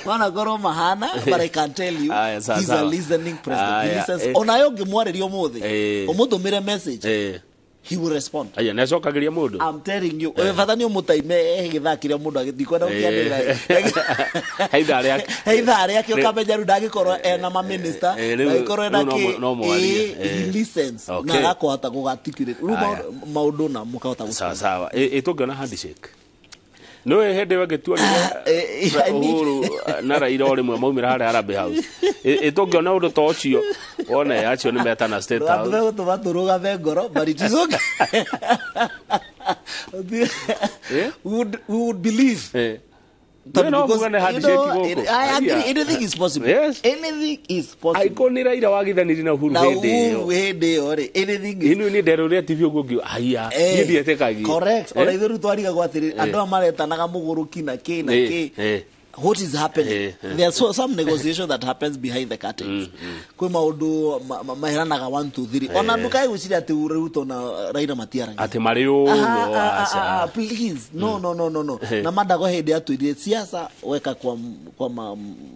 manakorwo mahana, but I can tell you Aya, sawa, he's a sawa. listening president. He Aya, listens. Onayo ũngĩmwarĩria ũmũthĩ, ũmũtũmĩre message, he will respond. Aya, nĩ acokagĩria mũndũ. I'm telling you, bata nĩ ũmũtaime gĩthaa kĩrĩa mũndũ agĩthiĩ gũkĩanĩrĩra. He ithaa rĩake. He ithaa rĩake, ũkamenya rĩu ndangĩkorwo ena maminista, ndangĩkorwo ena rĩu no no mwarie. He listens na agakũhota gũgaarticulate rĩu Aya. maũndũ na mũkahota Sawa sawa. Ĩ tũngĩona handshake nĩwe hĩndĩ ĩyo ĩngĩtuonire I mean- Uhuru na Raila o rĩmwe maumĩra harĩa Harambee House. Ĩ tũngĩona ũndũ ta ũcio Wone acio nĩ metana State House. Ndũgatume gũtũma tũrũgame ngoro, but it is okay. We would believe. No muga nĩ handshake gũkũ. I agree. Anything is possible. Yes. Anything is possible. Aiko nĩ Raila wagithaniri na Uhuru Na hĩndĩ Uhuru ĩyo. Hĩndĩ ĩyo rĩ, anything is Inu ni nderũria TV ũguo ngiuga haiya, niĩ ndietĩkagia. Correct. Ona ithuĩ rĩu twarigagwo atĩrĩ, andũ aya maretanaga mũgũrũki na kĩ na kĩ, what is happening? There are some negotiation that happens behind the curtains. Kwĩ maũndũ maheranaga 1 2 3, ona ndũkae gwĩciria atĩ Ruto na Raila matiaragia. Atĩ marĩ ũguo, aca. Please, no, no, no, no, no. Na Mandago hĩndĩ atwĩrire siasa weka kwa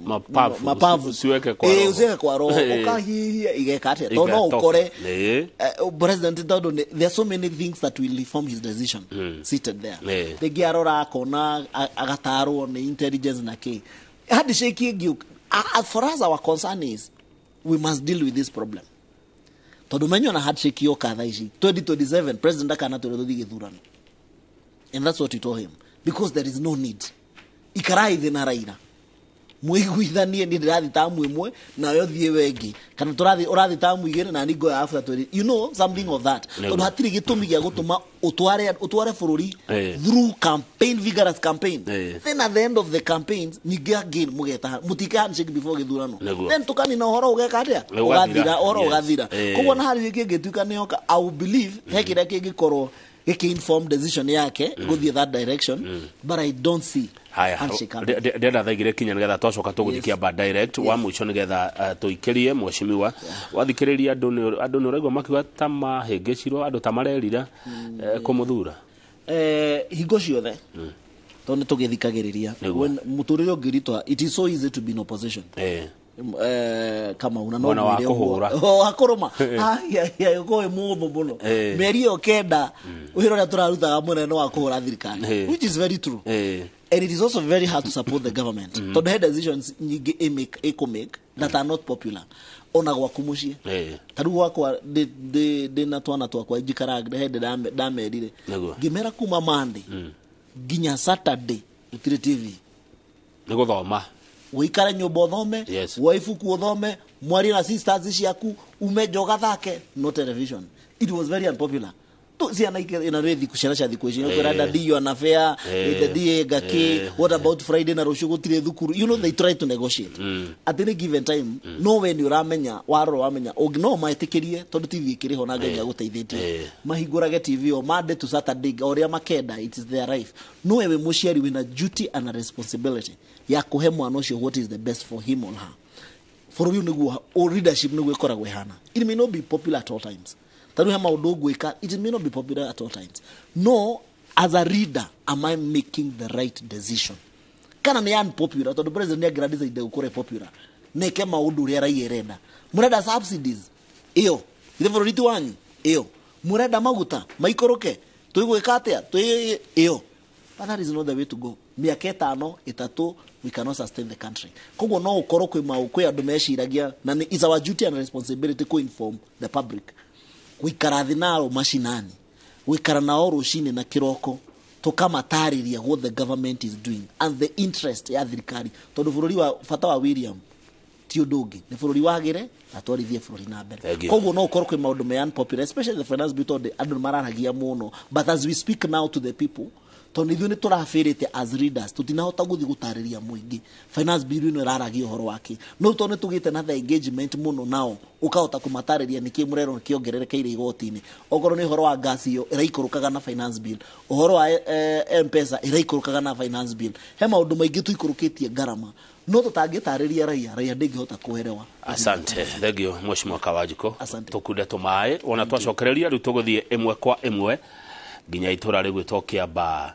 Mapafu. Mapafu. Usiweke kwa roho. Usiweke kwa roho. Ukahihia igeka atĩa, tondũ no Igatoka. ũkore president, tondũ there are so many things that will inform his decision seated there. Rĩngĩ arora akona agatarwo nĩ intelligence na kĩ handshake ĩngĩ. For us, our concern is we must deal with this problem, tondũ menyo na handshake yoka thaa ici, 2027 president akana twĩre tũthiĩ gĩthurano, and that's what we told him, because there is no need. Ikarai thĩ na Raila mwĩiguithanie, niĩ ndĩrathiĩ tamu ĩmwe nawe ũthiĩ wengĩ, kana tũrathiĩ ũrathiĩ tamu igĩrĩ na niĩ ngoya after 20, something of that, tondũ hatirĩ gĩtũmi gĩa gũtũma ũtware bũrũri through campaign, vigorous campaign, then at the end of the campaigns ningĩ again mũgeta mũtike handshake before gĩthurano. Then tũkanina ũhoro ũgeka atĩa? Nĩ ũgathira. Ũgathira ũhoro. Ũgathira. Koguo na harĩ kĩngĩtuĩka nĩoka, I will believe he kĩrĩa kĩngĩkorwo gĩkĩ-inform decision yake gũthiĩ that direction, but I don't see Haya, handshake happening. ndĩrenda thaa igĩrĩ kinya nĩgetha twacoka tũgũthiĩ Kĩamba direct wa mũico nĩgetha tũikĩrie mheshimiwa. Wathikĩrĩria andũ nĩ ũraigua makiuga ta mahĩngĩcirwo, andũ ta marerira kũmũthura. Hingo ciothe tondũ nĩ tũgĩthikagĩrĩria. When mũtũrĩre ũngĩritũha, it is so easy to be in opposition. Kama una no Mwena wa mwĩre ũguo. kũhũra. O, wa kũrũma ũkorwo wĩ mũũmũ mũno. Mĩeri ĩyo 9 wĩra ũrĩa tũrarutaga mũnene wa kũhũra thirikari, which is very true, and it is also very hard to support the government tondũ he decisions nyingĩ ĩkũmake that are not popular ona gwaku mũciĩ. Ta rĩu gwakwa ndĩ na twana twakwa njikaraga, he hĩndĩ ndamerire, ngĩmera kuma Monday nginya Saturday gũtirĩ TV. Nĩ gũthoma. Ũikare nyũmba ũthome, woe ibuku ũthome, mwarie na sisters ciaku, ume nja ũgathake, no television. It was very unpopular tu ciana ina rĩ thikũ ciana cia thikũ ici kwĩra, "Daddy, you are unfair. Daddy, ngaki, what about Friday na rũciũ gũtirĩ thukuru?" They try to negotiate at any given time. No we nĩ ũramenya, warora wamenya ũngĩ no metĩkĩrie tondũ TV ĩkĩrĩ ho na Ngai nĩagũteithĩtie, mahingũrage TV o Monday to Saturday o ũrĩa makenda, it is their life. No wewe mũciari wĩna duty and a responsibility ya kũhe mwana ũcio what is the best for him or her. Bũrũri ũyũ nĩguo o leadership nĩguo ĩkoragwo ĩhana. It may not be popular at all times. Ta rĩu he maũndũ ũngwĩka, it may not be popular at all times. No as a leader, am I making the right decision kana nĩ unpopular? Tondũ president nĩ angĩra decide gũkorwo popular neke maũndũ ũrĩa raia ĩrenda. Mũrenda subsidies ĩyo ithe bũrũri ti wanyu, ĩyo mũrenda maguta maikũrũke, twĩgwĩka atĩa twĩ ĩyo? But that is not the way to go. Mĩaka 5 3, we cannot sustain the country. Koguo no ũkorwo kwĩ maũ kwĩ andũ meciragia, na nĩ is our duty and responsibility ku inform the public, gũikara thĩ nao macinani, gũikara nao rũcinĩ na kĩroko, tũkamatarĩria what the government is doing and the interest ya thirikari, tondũ bũrũri wa bata wa William ti ũndũ ũngĩ, nĩ bũrũri wagĩre na twarithie bũrũri na mbere. Thank you. Koguo no ũkorwo kwĩ maũndũ me unpopular, especially the finance bill, tondũ andũ nĩ mararagia mũno. But as we speak now to the people, tondũ ithuĩ nĩ tũrabĩrĩte as leaders, tũtinahota gũthiĩ gũtarĩria mũingĩ finance bill ĩno ĩraragia ũhoro wake. No tondũ nĩ tũgĩte na the engagement mũno nao, ũkahota kũmatarĩria nĩkĩ mũrerwo kĩongererekeire igoti-inĩ, okorwo nĩ ũhoro wa gas ĩyo ĩraikũrũkaga na finance bill, ũhoro wa M-Pesa ĩraikũrũkaga na finance bill. He maũndũ maingĩ tũikũrũkĩtie ngarama, no tũtangĩtarĩria raia, raia ndĩngĩhota kũerewa. Asante, thank you, mheshimiwa Kawanjiko. Asante. Tũkunde tũmaĩ ona twacokereria rĩu tũgũthiĩ ĩmwe kwa ĩmwe nginya itũra rĩgwĩtwo Kĩamba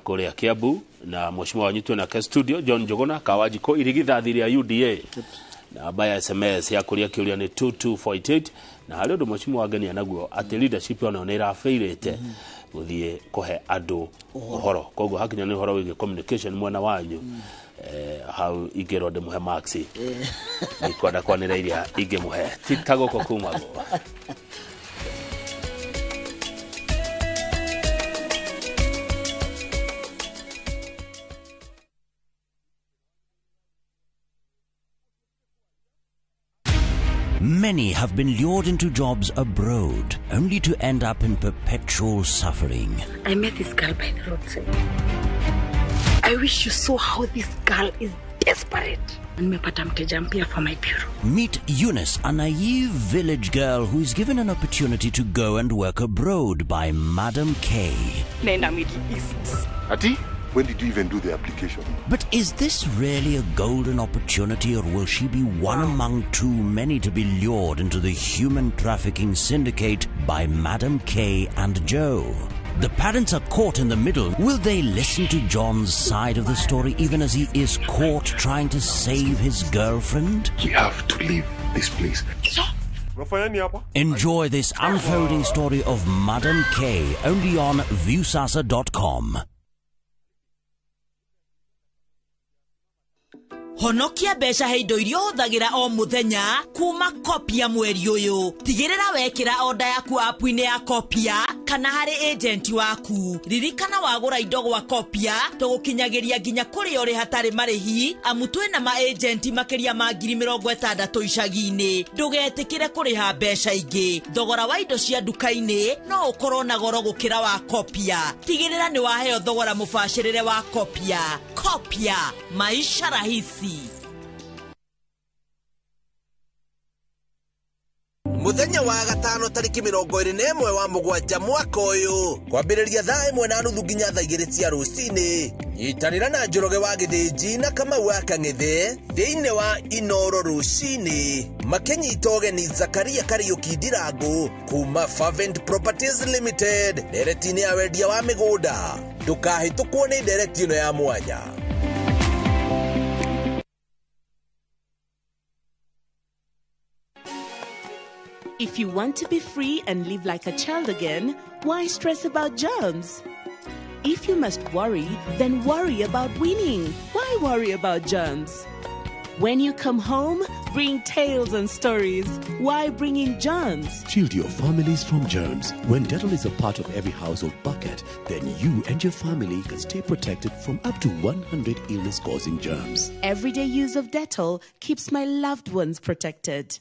kũrĩa Kiambu, na mheshimiwa wanyu twĩ nake studio John Njuguna Kawanjiko, irigithathi rĩa UDA. Namba ya SMS ya kũria kĩũria nĩ 22488. Na harĩ ũndũ mheshimiwa wangenia naguo atĩ leadership onayo nĩ ĩrabĩirĩte gũthiĩ kũhe andũ ũhoro, koguo hakinya nĩ ũhoro wĩgiĩ communication mwena wanyu, hau ingĩrwo ndĩmũhe marks, ndikwenda kwanĩra iria ingĩmũhe ti ta gũkũ kumagwo. Many have been lured into jobs abroad, only to end up in perpetual suffering. I met this girl by the roadside. I wish you saw how this girl is desperate. Nimepata mteja mpya for my bureau. Meet Eunice, a naive village girl who is given an opportunity to go and work abroad by Madam K. Nenda Middle East. Ati, when did you even do the application? But is this really a golden opportunity, or will she be one among too many to be lured into the human trafficking syndicate by Madam K and Joe? The parents are caught in the middle. Will they listen to John's side of the story even as he is caught trying to save his girlfriend? We have to leave this place. Enjoy this unfolding story of Madam K only on Viusasa.com. Honokia mbeca he indo iria ũhũthagĩra o mũthenya kuma Kopia mweri ũyũ. Tigĩrĩra wekĩra oda yaku app-inĩ ya Kopia kana harĩ agent waku. Ririkana wagũra indo gwa Kopia tũgũkinyagĩria nginya kũrĩa ũrĩ hatarĩ marĩhi, amu twĩna ma agent makĩria ma 60,000 icagi-inĩ. Ndũgetĩkĩre kũrĩha mbeca ingĩ. Thogora wa indo cia nduka-inĩ no ũkorwo na goro gũkĩra wa Kopia. Tigĩrĩra nĩ waheo thogora mũbacĩrĩre wa Kopia. Kopia, maisha rahisi. Muthenya wa gatano tariki 21 wa mugwanja mwaka uyu kwambiriria thaa 1:30 nginya thaa 2 cia rucini nyitanira na Njoroge wa Githinji na Kamau wa Kang'ethe thiini wa Inoro rucini makinyita ũgeni Zakaria Kariuki Ndirangu kuma Fervent Properties Limited ndereti-inĩ ya wendia wa mĩgũnda. Ndũkahĩtũkwo nĩ ndereti ĩno ya mwanya. If you want to be free and live like a child again, why stress about germs? If you must worry, then worry about winning. Why worry about germs? When you come home, bring tales and stories. Why bring in germs? Shield your families from germs. When Dettol is a part of every household bucket, then you and your family can stay protected from up to 100 illness-causing germs. Everyday use of Dettol keeps my loved ones protected.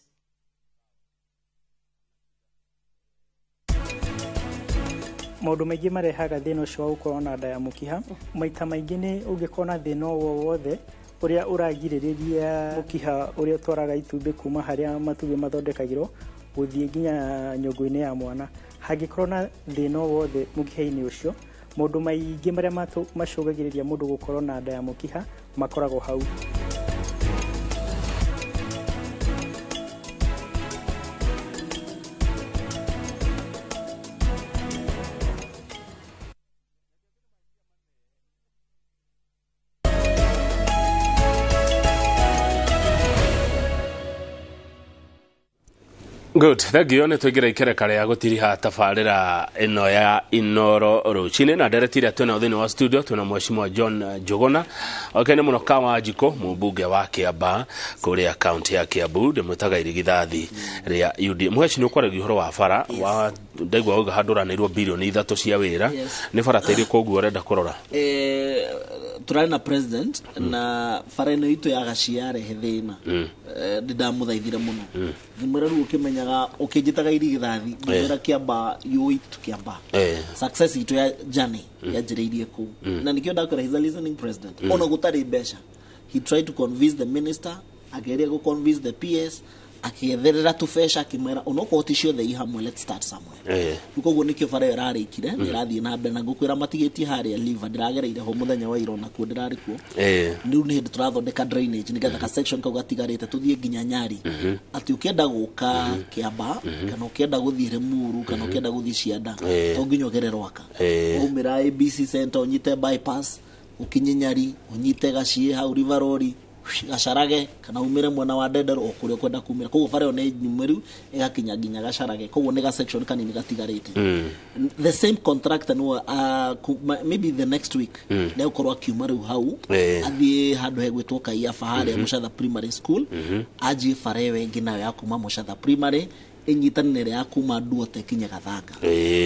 Maũndũ maingĩ marehaga thĩna ũcio wa gũkorwo na nda ya mũkiha. Maita maingĩ nĩ ũngĩkorwo na thĩna o wothe ũrĩa ũragirĩrĩria mũkiha ũrĩa ũtwaraga itumbĩ kuma harĩa matumbĩ mathondekagĩrwo gũthiĩ nginya nyũngũ-inĩ ya mwana. Hangĩkorwo na thĩna o wothe mũkiha-inĩ ũcio, maũndũ maingĩ marĩa macũngagĩrĩria mũndũ gũkorwo na nda ya mũkiha makoragwo hau. Good, thank you. Nĩ tũingĩra ikereka rĩa gũtiriha tabarĩra ĩno ya Inoro rũcinĩ na ndereti ĩrĩa twĩnayo thĩinĩ wa studio twĩna Mheshimiwa John Njuguna oke nĩ mũno Kawanjikũ mũmbunge wa Kiambaa kũrĩa kaunti ya Kiambu ndĩmwĩtaga irigithathi rĩa UDA. Mheshimiwa nĩ ũkwaragia ũhoro wa bara wa ndaigua wauga handũ ũranĩirwo bilioni 3 cia wĩra nĩ bara ta irĩkũ ũguo ũrenda kũrora? Tũrarĩ na president na bara ĩno itũ ya Gacia yarehe thĩna. Ndĩndamũthaithire mũno ngĩmwĩra rĩu ũkĩmenyaga ũkĩnjĩtaga irigithathi ngĩmwĩra Kiambaa yũ itu Kiambaa success itũ ya journey yanjĩrĩirie kũu na nĩkĩo ndakwĩra he's a listening president. Ona gũtarĩ mbeca he tried to convince the minister, akĩgeria gũ convince the PS, akĩetherera tũbeca akĩmwĩra onokorwo ti ciothe i hamwe, let's start somewhere. Rĩu koguo nĩkĩo bara ĩyo ĩrarĩkire na ĩrathiĩ na mbere na ngũkwĩra matigĩtie harĩa liver ndĩragereire ho mũthenya wa ira onakuo ndĩrarĩ kuo. Rĩu nĩ hĩndĩ tũrathondeka drainage nĩgetha ka section kau gatigarĩte tũthiĩ nginya Nyari atĩ ũkĩenda gũka Kiambaa kana ũkĩenda gũthiĩ Limuru kana ũkĩenda gũthiĩ Cianda to nginya ũgere Rwaka waumĩra ABC Center ũnyite bypass ũkinye Nyari ũnyite Gaciĩ hau River Road Gacarage kana umire mwena wa Ndendero o kuria kwenda kumira koguo bara ĩyo nĩ nyumĩru ĩgakinya nginya Gacarage koguo nĩ ga section kanini gatigarĩte. The same contractor no maybe the next week nĩ ũkorwo akiuma rĩu hau athiĩ handũ hegwĩtwo Kaiafa harĩa Mũcatha Primary School anjie bara ĩyo ĩngĩ nayo ya kuma Mũcatha Primary ĩnyitanĩre ya kuma Duote kinya Gathanga.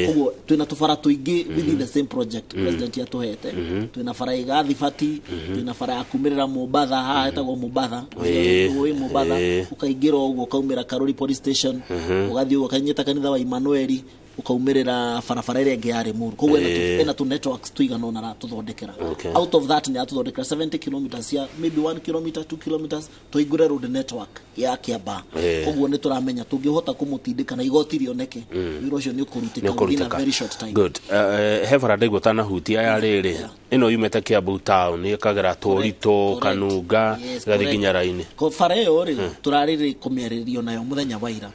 Koguo twĩna tũbara tũingĩ within the same project president yatũhete. Twĩna bara ĩgathibati, twĩna bara ya kumĩrĩra Mombatha, haha hetagwo Mombatha, wĩ Mombatha ũkaingĩra ũguo ũkaumĩra Karuri police station, ũgathiĩ ũguo ũkanyita kanitha wa Emmanuel, ukaumĩrĩra barabara ĩrĩa ĩngĩ ya Limuru. Koguo ena tu networks tũigana ũna aratũthondekera. Out of that nĩ aratũthondekera 70 kilometers ya maybe 1 kilometer 2 kilometers tũhingũre road network ya Kiambaa. Koguo nĩ tũramenya tũngĩhota kũmũtindĩka na igoti rĩoneke, wĩra ũcio nĩ ũkũrutĩka within a very short time. Good. He bara ndaigua ũtanahutia ya rĩrĩ ĩno yumĩte Kiambu town ĩkagera Tũritũ, Kanunga, ĩgathiĩ nginya Raini. Bara ĩyo rĩ tũrarĩrĩ kũmĩarĩrio nayo mũthenya wa ira,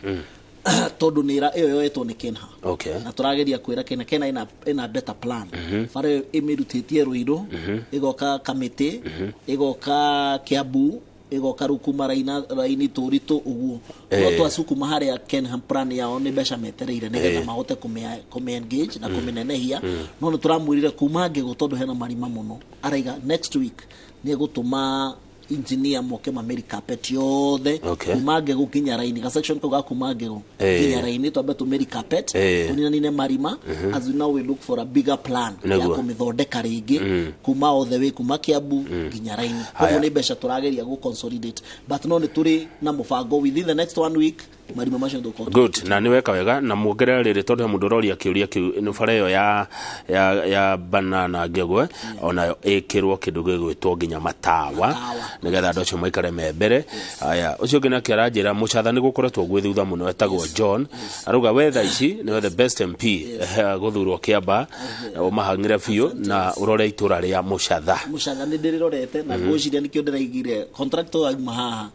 tondu nä ĩyo yoetwo nĩ Kenha. Na tũrageria kwĩra Kenha, Kenha ĩna better plan. Bara ĩyo ĩmĩrutĩtie Ruiru, ĩgoka Kamĩtĩ, ĩgoka Kiambu, ĩgoka rĩu kuma Raini Tũritũ ũguo. No twacukuma harĩa Kenha plan yao nĩ mbeca metereire nĩgetha mahote kũmĩ engage na kũmĩnenehia. No nĩ tũramwĩrire kuma Ngĩgũ tondũ hena marima mũno. Araiga next week nĩ egũtũma engineer moke mameri carpet yothe kuma Ngĩgũ nginya Raini, ga section kau ga kuma Ngĩgũ nginya Raini twambe tũmeri carpet tũninanine marima. As we now we look for a bigger plan ya kũmĩthondeka rĩngĩ kuma all the way kuma Kiambu nginya Raini. Koguo nĩ mbeca tũrageria gũ consolidate, but no nĩ tũrĩ na mũbango within the next 1 week marima macio tũkorwo. Good. Na nĩ weka wega na muongerera rĩrĩ tondũ he mũndũ ũroria kĩũria kĩu nĩ bara ĩyo ya banana Ngĩgũ onayo ĩkĩrwo kĩndũ gĩgwĩtwo nginya matawa nĩgetha andũ acio maikare me mbere. Aya ũcio ũngĩ nake aranjĩra Mũcatha nĩ gũkoretwo gwĩ thutha mũno, etagwo John, arauga we thaa ici nĩwe the best MP gũthurwo Kiambaa, ũmahang'ire biũ na ũrore itũra rĩa Mũcatha. Mũcatha nĩ ndĩrĩrorete na ngwĩciria nĩkĩo ndĩraigire contractor auma haha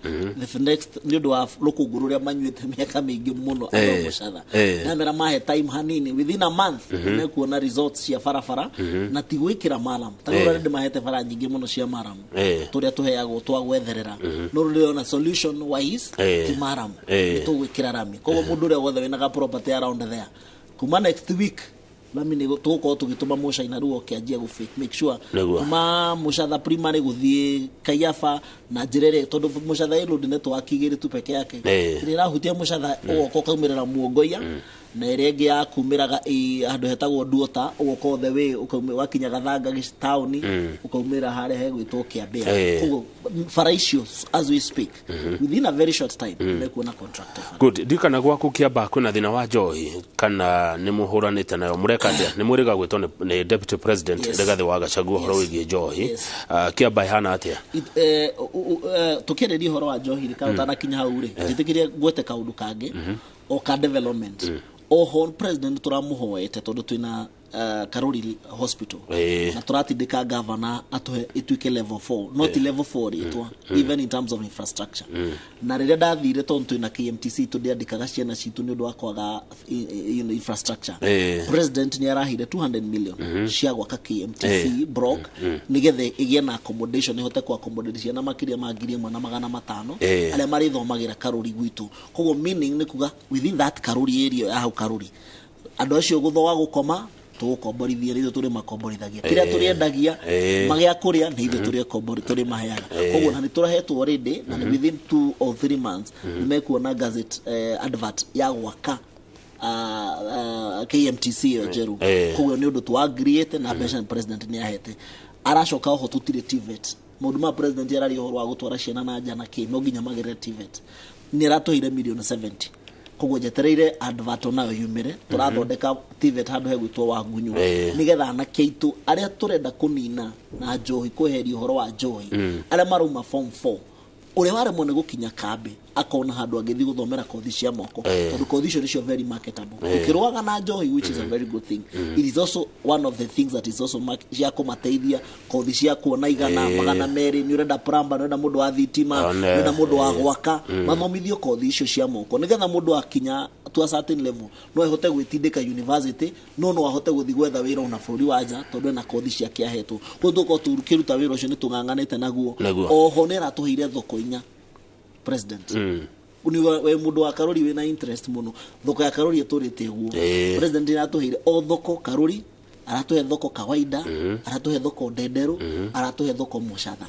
the next nĩ ũndũ wa rũkũngũ rũrĩa manyuĩte mĩaka mĩingĩ mũno andũ a Mũcatha. Namera mahe time hanini within a month mekuona results cia barabara na ti gwĩkĩra maram. Ta rĩu ndĩmahete bara nyingĩ mũno cia maram tũrĩa tũheagwo twa gwetherera, no rĩrĩ solution wise ti maram tũgwĩkĩra rami. Koguo mũndũ ũrĩa wothe wĩna ga property around there kuma next week rami nĩ tũgũkorwo tũgĩtũma Mũcaina rĩu oke anjie gũ make sure kuma Mũcatha primary gũthiĩ Kaiafa na njĩra ĩrĩa, tondũ Mũcatha ĩ road network igĩrĩ tu peke yake ĩrĩa ĩrahutia Mũcatha ũgoka ũkaumĩrĩra Muongoia na ĩrĩa ĩngĩ ya kumĩraga handũ hetagwo Duota ũgoka all the way wakinya Gathanga taũni ũkaumĩra harĩa hegwĩtwo Kĩambĩa. Koguo bara icio as we speak within a very short time mekuona contractor. Good. Ndikana gwaku Kiambaa kwĩna thĩna wa njohi kana nĩ mũhũranĩte nayo mũreka atĩa? Nĩ mwĩrĩga gwĩtwo nĩ Deputy President Rigathĩ wa Gachagua ũhoro wĩgiĩ njohi. Kiambaa ĩhana atĩa? Tũkĩarĩria ũhoro wa njohi rĩ, kana ũtanakinya hau rĩ, njĩtĩkĩrie ngwete kaũndũ kangĩ o ka development. Oho president tũramũhoete tondũ twĩna Karuri Hospital na tũratindĩka governor atũhe ĩtuĩke level 4, not level 4 rĩtwa even in terms of infrastructure. Na rĩrĩa ndathire tondũ twĩna KMTC tũndĩandĩkaga ciana citũ nĩ ũndũ wa kwaga infrastructure, president nĩ arahire 200 million cia gwaka KMTC block nĩgetha ĩgĩe na accommodation, ĩhote ku accommodate ciana makĩria ma 1500 arĩa marĩthomagĩra Karuri gwitũ. Koguo meaning nĩ kuga within that Karuri area ya hau Karuri andũ acio gũthoa gũkoma tũgũkomborithia nĩ ithuĩ tũrĩ makomborithagia, kĩrĩa tũrĩendagia magĩa kũrĩa nĩ ithuĩ tũrĩ maheaga. Koguo na nĩ tũrahetwo already na nĩ within 2 or 3 months nĩ mekuona gazette advert ya gwaka KMTC ĩyo njerũ. Koguo nĩ ũndũ twa-agreeĩte na mbeca president nĩ ahete. Aracoka oho tũtirĩ TVET. Maũndũ ma president araria ũhoro wa gũtwara ciana na nja na kĩ, no nginya magerere TVET. Nĩ aratũheire milioni 70. Koguo njetereire advert onayo yumĩre, tũrathondeka TVET handũ hegwĩtwo Wangunyũ nĩgetha anake aitũ arĩa tũrenda kũnina na njohi, kweheria ũhoro wa njohi, arĩa marauma form 4 ũrĩa waremwo nĩ gũkinya kambĩ akona handũ angĩthiĩ gũthomera kothi cia moko, tondũ kothi icio nĩcio very marketable. Ũkĩrũaga na njohi, which is a very good thing, it is also one of the things that is also cia kũmateithia kothi cia kuona igana 200, nĩ ũrenda plumber, nĩ ũrenda mũndũ wa thitima, nĩ ũrenda mũndũ wa gwaka, mathomithio kothi icio cia moko nĩgetha mũndũ akinya to a certain level no ahote gwĩtindĩka university, no ahote gũthiĩ gwetha wĩra ona bũrũri wa nja tondũ ena kothi ciake ahetwo. Koguo tũkorwo tũkĩruta wĩra ũcio nĩ tũng'ang'anĩte naguo. Oho nĩ aratũheire thoko inya president. We mũndũ wa Karuri wĩna interest mũno, thoko ya Karuri ĩtũrĩte ũguo. President nĩ aratũheire o thoko Karuri, Aratuhe thoko kawaida, aratuhe thoko ndenderu, aratuhe thoko mucatha.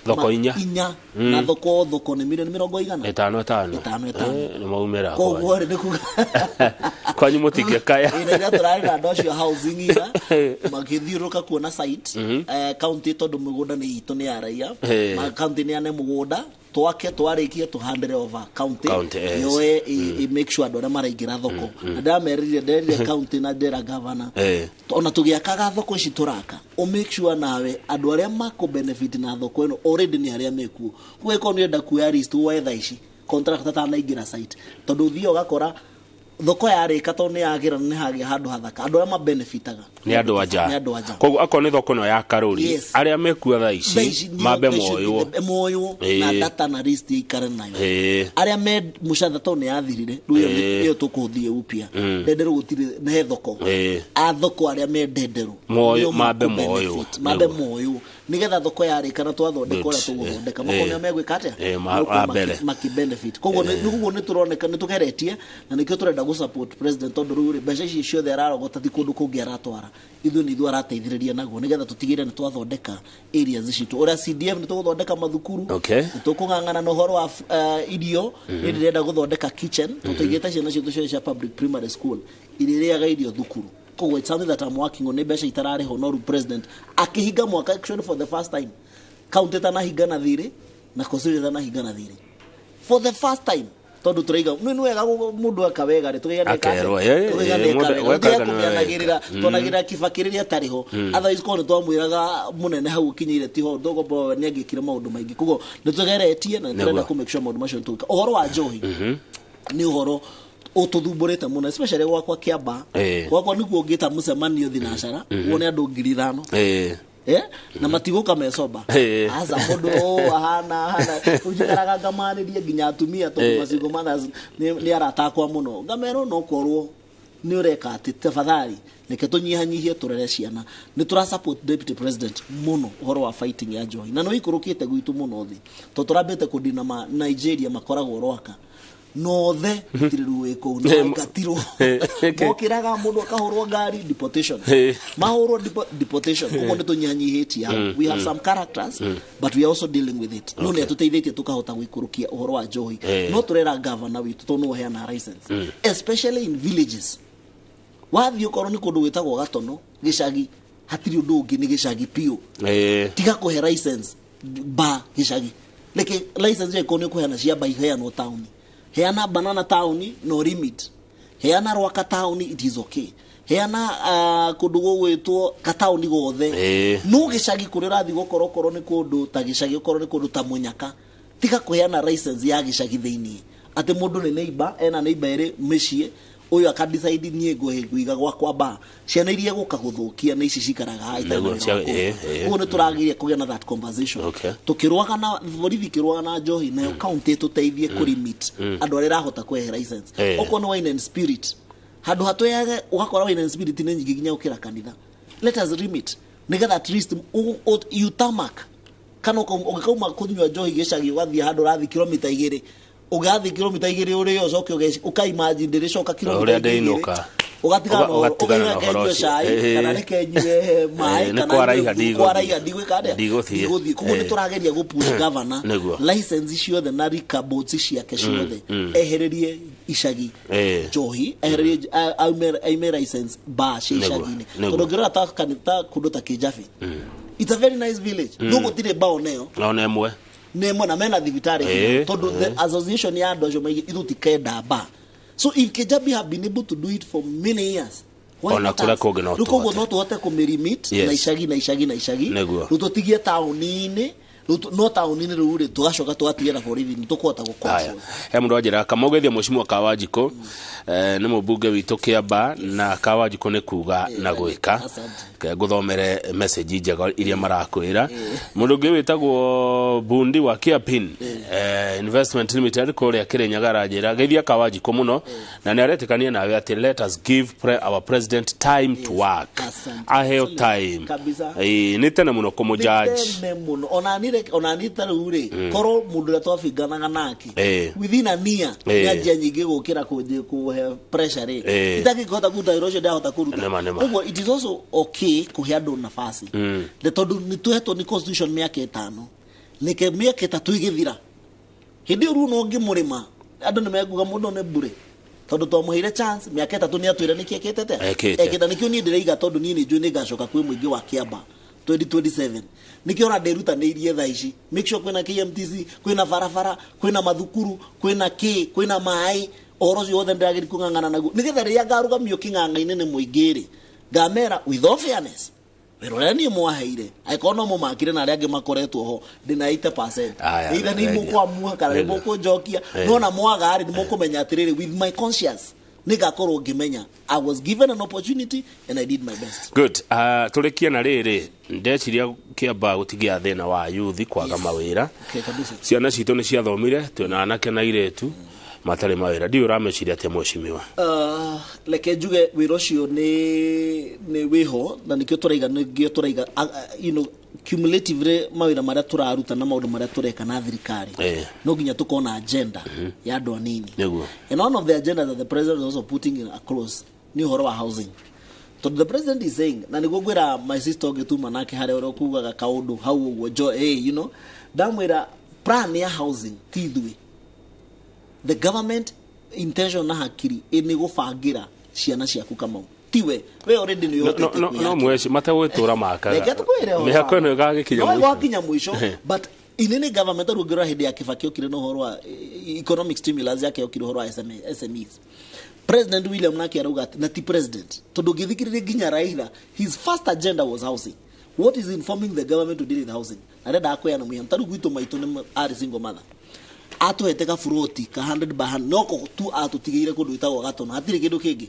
Thoko inya. Inya. Na thoko nĩ milioni mĩrongo igana. Ĩtano ĩtano. Ĩtano ĩtano. Nĩ maumĩra. Koguo rĩ nĩ kuga. Kwanyu mũtingĩkaya. Ĩna tũrarĩ na andũ acio housing ira magĩthiũrũrũka kuona site county tondũ mĩgũnda nĩ itũ nĩ ya raia. County nĩ ane mũgũnda twake twarĩkie tũhandĩre over county yoe make sure andũ arĩa maraingĩra thoko. Na ndamerire nderire county na ndera governor ona tũgĩakaga thoko ici tũraka o make sure nawe andũ arĩa makũ benefit na thoko ĩno already nĩ arĩa mekuo. Koguo nĩ enda kuoya list woe thaa ici contract atanaingĩra site tondũ ũthiĩ ũgakora thoko yarĩka tondũ nĩ yagĩra nĩ hagĩa handũ hathaka andũ arĩa mabenefitaga nĩ andũ anja. Koguo akorwo nĩ thoko ĩno ya Karũri arĩa mekuo thaa ici mambe moywo na data na list ikare nayo arĩa me mũcatha tondũ nĩ yathirire rĩu ĩyo tũkũthiĩ upya ndenderũ gũtirĩ he thoko a thoko arĩa me ndenderũ mambe moywo mambe moywo nĩgetha thoko yarĩka na twathondeka ũrĩa tũgũthondeka makorwo nĩo megwĩka atĩa maki benefit. Koguo nĩ tũroneka nĩ tũgeretie na nĩkĩo tũrenda gũ support president tondũ rĩu rĩ mbeca ici ciothe ararogota ti kũndũ kũngĩ aratwara ithuĩ nĩ ithuĩ arateithĩrĩria naguo nĩgetha tũtigĩrĩre nĩ twathondeka areas citũ. Ũrĩa CDF nĩ tũgũthondeka mathukuru, nĩ tũkũng'ang'ana na ũhoro wa irio. Nĩ ndĩrenda gũthondeka kitchen tũtũigĩte ciana citũ ciothe cia public primary school irĩrĩaga irio thukuru. Koguo it's something that I'm working on. Nĩ mbeca itararĩhwo no rĩu president akĩhinga mwaka actually for the first time county ĩtanahinga na thirĩ na constituency ĩtanahinga na thirĩ for the first time tondũ tũraiga nĩ wega mũndũ eka wega rĩ tũgĩga nĩkũmĩanagĩrĩra twanagĩrĩra Kibaki rĩrĩa atarĩ ho otherwise korwo nĩ twamwĩraga mũnene hau ũkinyĩire tiho ndũgomba nĩ angĩkire maũndũ maingĩ. Koguo nĩ tũgeretie na nĩ tũrenda kũ make sure maũndũ macio nĩ tũgĩka. Ũhoro wa njohi nĩ ũhoro ũtũthumbũrĩte mũno especially gwakwa Kĩamba. Gwakwa nĩkuo ngĩta mũcemanio thinacara wone andũ 5,000 na matigũka mecoba aca mũndũ ahana ũnjikaraga ngamarĩria nginya atumia tondũ macingo mothers nĩ arata akwa mũno ngamerwo no korwo nĩ ũreka atĩ tafadhali reke tũnyihanyihie tũrere ciana. Nĩ tũra support deputy president mũno ũhoro wa fighting ya njohi na nĩ ũikũrũkĩte gwitũ mũno thĩ tondũ tũrambĩte kũndina ma Nigeria makoragwo Rwaka nothe gũtirĩ ruĩ kũu nĩ maingatirwo mokĩraga mũndũ akahũrwo ngari deportation mahũrwo deportation. Koguo nĩ tũnyihanyihĩtie hau. We have some characters but we are also dealing with it. No nĩ atũteithĩtie tũkahota gũikũrũkia ũhoro wa njohi. No tũrera governor witũ tondũ nĩwe ũheanaga license especially in villages. Wathiĩ ũkorwo nĩ kũndũ gwĩtagwo Gatono gĩcagi hatirĩ ũndũ ũngĩ nĩ gĩcagi piũ. Tiga kũhe license ba gĩcagi reke license ĩyo nĩ kũheana cia ba iheanwo taũni. Heana banana taũni no limit. Heana Rwaka taũni it is okay. Heana kũndũ gũgwĩtwo kataũni gothe. No gĩcagi kũrĩa ũrathiĩ gũkorwo okorwo nĩ kũndũ ta gĩcagi okorwo nĩ kũndũ ta Mũnyaka tiga kũheana license ya gĩcagi thĩiniĩ atĩ mũndũ nĩ neighbor ena neighbor ĩrĩ mĩciĩ ũyũ aka decide niĩ ngũiga gwakwa ba ciana iria gũka gũthũkia nĩ ici cikaraga haha itarĩ na wĩra wa kũruta. Koguo nĩ tũrageria kũgĩa na that conversation tũkĩrũaga na borithi ikĩrũaga na njohi nayo county ĩtũteithie kũ limit andũ arĩa ĩrahota kũhe license. Okorwo nĩ wine and spirit handũ hatweyage ũgakora wine and spirit nĩ nyingĩ nginya gũkĩra kanitha. Let us limit nĩgetha at least you tarmac kana ũngĩkauma kũnyua njohi gĩcagi ũgathiĩ handũ ũrathiĩ kilomita 2 ũgathiĩ kilomita 2 ũrĩo ũcoke ũkaimagine ndĩrĩcoka kilomita 2 ũgatigana na ũhoro cai kana reke nyue maĩ kana kwaraiha ndigwĩka atĩa ndigũthiĩ. Koguo nĩ tũrageria gũ push governor license ciothe na liquor boards ciake ciothe ehererie icagi njohi ehererie aume license bar cia icagi-inĩ tondũ ũngĩrora ta kanitha kũndũ ta Kĩnjabi it's a very nice village no gũtirĩ bar oneyo ona ĩmwe nĩ ĩmwe na mena thibitarĩ tondũ the association ya andũ acio maigĩ ithuĩ tikenda bar. So if Kijabi have been able to do it for many years, why not us? Rĩu koguo no tũhote kũmĩrimit na icagi na icagi na icagi rĩu tũtigie taũni-inĩ no taũni-inĩ rĩu rĩ tũgacoka tũgatigia na borithi nĩ tũkũhota gũ-control. He mũndũ anjĩra Kamau mheshimiwa Kawanjikũ nĩ mũmbunge witũ Kĩamba na Kawanjikũ nĩ kuga na gwĩka. Ngũthomere message njega iria marakwĩra. Mũndũ ũngĩ wĩtagwo Bundi wa Kiapin Investment Limited kũrĩa Kĩrĩnyaga aranjĩra geithia Kawanjikũ mũno na nĩ aretĩkania nawe atĩ let us give our president time to work. Aheo time. Nĩ tene mũno kũmũjudge. Nĩ tene mũno. Ona niĩ Ndingĩreke ona niĩ ta rĩu rĩ, korwo mũndũ ũrĩa twabinganaga nake within a year nĩanjia nyingĩ gũkĩra kũhe pressure rĩ, itangĩhota kũruta wĩra ũcio ndahota kũruta. Koguo it is also okay kũhe andũ nafasi, nĩ tondũ nĩ tũhetwo nĩ constitution mĩaka 5, nĩke mĩaka 3 ĩgĩthira, hĩndĩ ĩyo rĩu no ngĩmũrĩma andũ nĩ mekuga mũndũ nĩ mbure, tondũ twamũheire chance mĩaka 3 nĩ atwĩra nĩkĩ ekĩte atĩa ekĩte. Nĩkĩo niĩ ndĩraiga, tondũ niĩ nĩ njũĩ nĩ ngacoka kwĩ mũingĩ wa Kiambaa 2027, nĩkĩo ona ndĩrutanĩirie thaa ici make sure kwĩna KMTC, kwĩna barabara, kwĩna mathukuru, kwĩna kĩ, kwĩna maĩ, ũhoro ũcio wothe ndĩrageria kũng'ang'ana naguo, nĩgetha rĩrĩa ngarũgamio kĩng'ang'a-inĩ nĩ mũingĩ rĩ, ngamera with all fairness wĩra ũrĩa niĩ mwaheire, angĩkorwo no mũmakire na arĩa angĩ makoretwo ho, ndĩna 80%. Either nĩ mũkwamua kana nĩ mũkũnjokia, no na mwaga rĩ, nĩ mũkũmenya atĩrĩrĩ, with my conscience nĩngakorwo ngĩmenya I was given an opportunity and I did my best. Good. Tũrĩkie na rĩrĩ, ndeciria Kiambaa gũtigĩa thĩna wa youth kwaga mawĩra. Okay, kabisa. Ciana citũ nĩ ciathomire, twĩna anake na airĩtu matarĩ mawĩra. Ndiũĩ ũrameciria atĩa mheshimiwa? Reke njuge wĩra ũcio nĩ wĩho, na nĩkĩo tũraiga, nĩkĩo tũraiga, you know, cumulatively mawĩra marĩa tũraruta na maũndũ marĩa tũreka na thirikari, no nginya tũkorwo na agenda ya andũ anini. And one of the agendas that the president is also putting in across nĩ ũhoro wa housing, tondũ the president is saying, na nĩguo ngwĩra my sister ũngĩtuma nake harĩa ũrĩa ũkugaga kaũndũ hau ũguo jo, hey, you know, ndamwĩra plan ya housing ti ithuĩ, the government intention na hakiri nĩ gũbangĩra ciana ciaku Kamau, tiwe we already nĩ ũhotete. No mweci mategwĩtũra makaga. Reke tũkwĩre ũhoro. Mĩhako ĩno ĩgagĩkinya No mũico. ĩgwakinya mũico, but inene government rĩu ũngĩrora hĩndĩ ya Kibaki okire na ũhoro wa economic stimulus yake, okire ũhoro wa SMEs. President William nake arauga atĩ, na ti president, tondũ ũngĩthikĩrĩria nginya Raila, his first agenda was housing. What is informing the government to deal with housing? Arenda kũheana mũhiano, ta rĩu gwitũ maitũ nĩ arĩ single mother, atũhete kaburoti ka 100 by 100, noko tu atũtigĩire kũndũ gwĩtagwo Gatono, hatirĩ kĩndũ kĩngĩ.